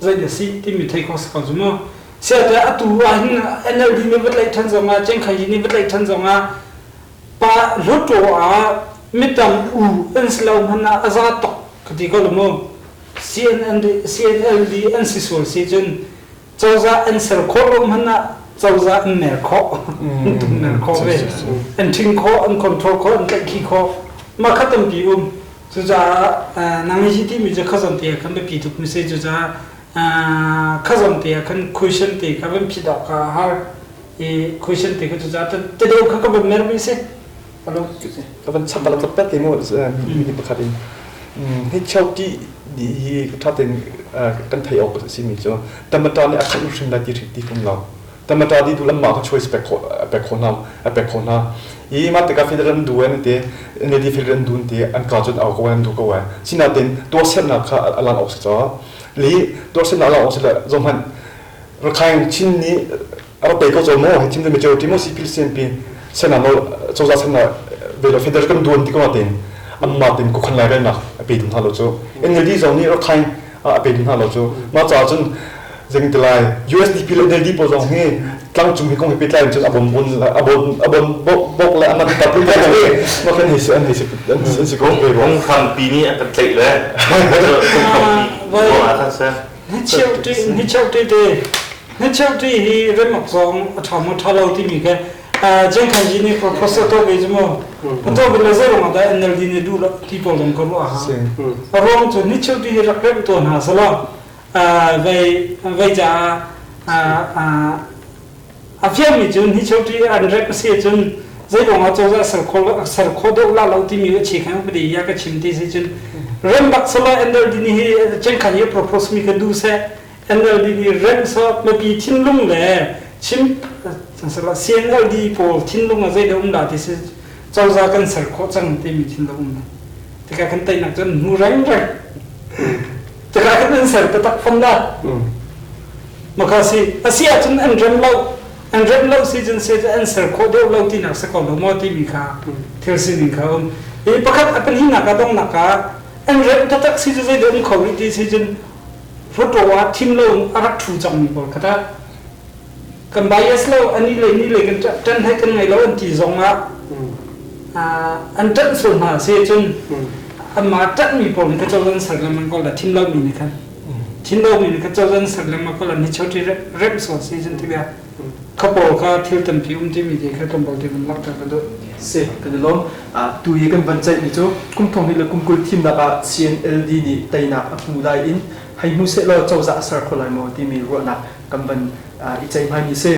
zei dah si timi thei khawh si ko cu mu. Siate atu ah hin NLD nih va tlaih ṭhan zongah, Cengkhai nih va tlaih ṭhan zongah Pa hluttaw ah mitam u an si lo hmanh ah a za tuk ka ti ko lo mu. CNLD an si sual si cun cozah an ser khawh lo hmanh ah Cozah an mer khawh, an tum mer khawh ve. An ṭhing khawh, an control khawh, an tlaihkhih khawh. Mah kha tampi um. Cucaah nang hi timi cu kha te ah khan biapi tuk mi si. Cucaah kha zawn te ah khan question te kha van phit awk kha a har. I question te kha cucaah te deuh kha ka van mer mi si. Alo. Ka van chap bala tlap te mu mi pakhat in. Hi cheu ti hi tha ten kan thei awk a si mi cu tamata nih a khat hrim lai ti ti kum lo. Tamata di du lamma ka choice pek kho pek kho hna pek kho hna. I ma tika federal an du an te NLD federal an dun te an ka cun au ko an du ko ai. Sinain tuahsernak kha a lan awk si cho. Li tuahsernak a lan awk si le zohmanh Rakhine Chin nih a rak tei ko caw maw hei thim majority maw CPCNP sena nawl cozah sena ve lo federal kan duan ti ko natin anmah tin kukhan lai relnak a pe ding hna lo cu NLD zong nih Rakhine a pe ding hna lo cu mah caah cun zeng ti lai USDP le NLD pawl zong hi tlangcung hi kong hi pehtlai in cun a bon bon a bon a bon bok bok le a man tap le mah kan hei si an hei si an si ko ve ruang hrampi nih a kan tlaih le hrampi ah khan seh Ni cheu te ni cheu ti hi rem awk zong a ṭha maw ṭha lo timi kha Jiang Khan Ji nih professor to ve cu mu to ve le zei ruangah dah NLD nih duh lo ti pawl zong ka ruah ha a ruang cu ni cheu ti hi rak remh tawn hna selaw vei vei caah a fiangmi cu ni cheu ti an remh a si ahcun zei ruangah cozah ser kho ser kho deuh la lo timi a chi khan upadi ya ka chim ti si cun rem bak selaw NLD nih hi Jiang Khan hi propose mi ka duh seh NLD nih remsawt mipi thinlung le chim CNLD pawl thinlung ah zeidah um dah ti si cozah kan ser khawh cang timi thinlung um tikah kan teinak cun hnu rengreng tikah kan an ser taktak fam la maka si asi ahcun an rem lo an rem lo si cun se an ser khawh deuh lo tinak si ko lo maw timi kha thil sining kha um i pakhat a pahnihnak a donghnak ah an rem taktak si cu zeidah um kho rih ti si cun Hluttaw ah thim lo in a rak ṭhu cangmi pawl kha tah kan bias lo ani le ni le kan ṭanh he kan ngei lo an ti zong ah an ṭanh sual hna si cun anmah ṭanhmi pawl nih kha cozah ser lengmang ko la thim lomi nih khan thim lomi nih kha cozah ser lengmang ko la ni cheu remh sual si cun ti bia kha pawl kha thil tampi um timi te kha tlawmpal te van langhter ka duh. Si, kan i lawm. Tu hi kan van ceihmi cu kum thong hnih le kum 20 thimnak ah CNLD nih teinak a hmu lai in hei hmu sehlaw cozah a ser kho lai maw timi ruahnak kan van i ceihmaimi si.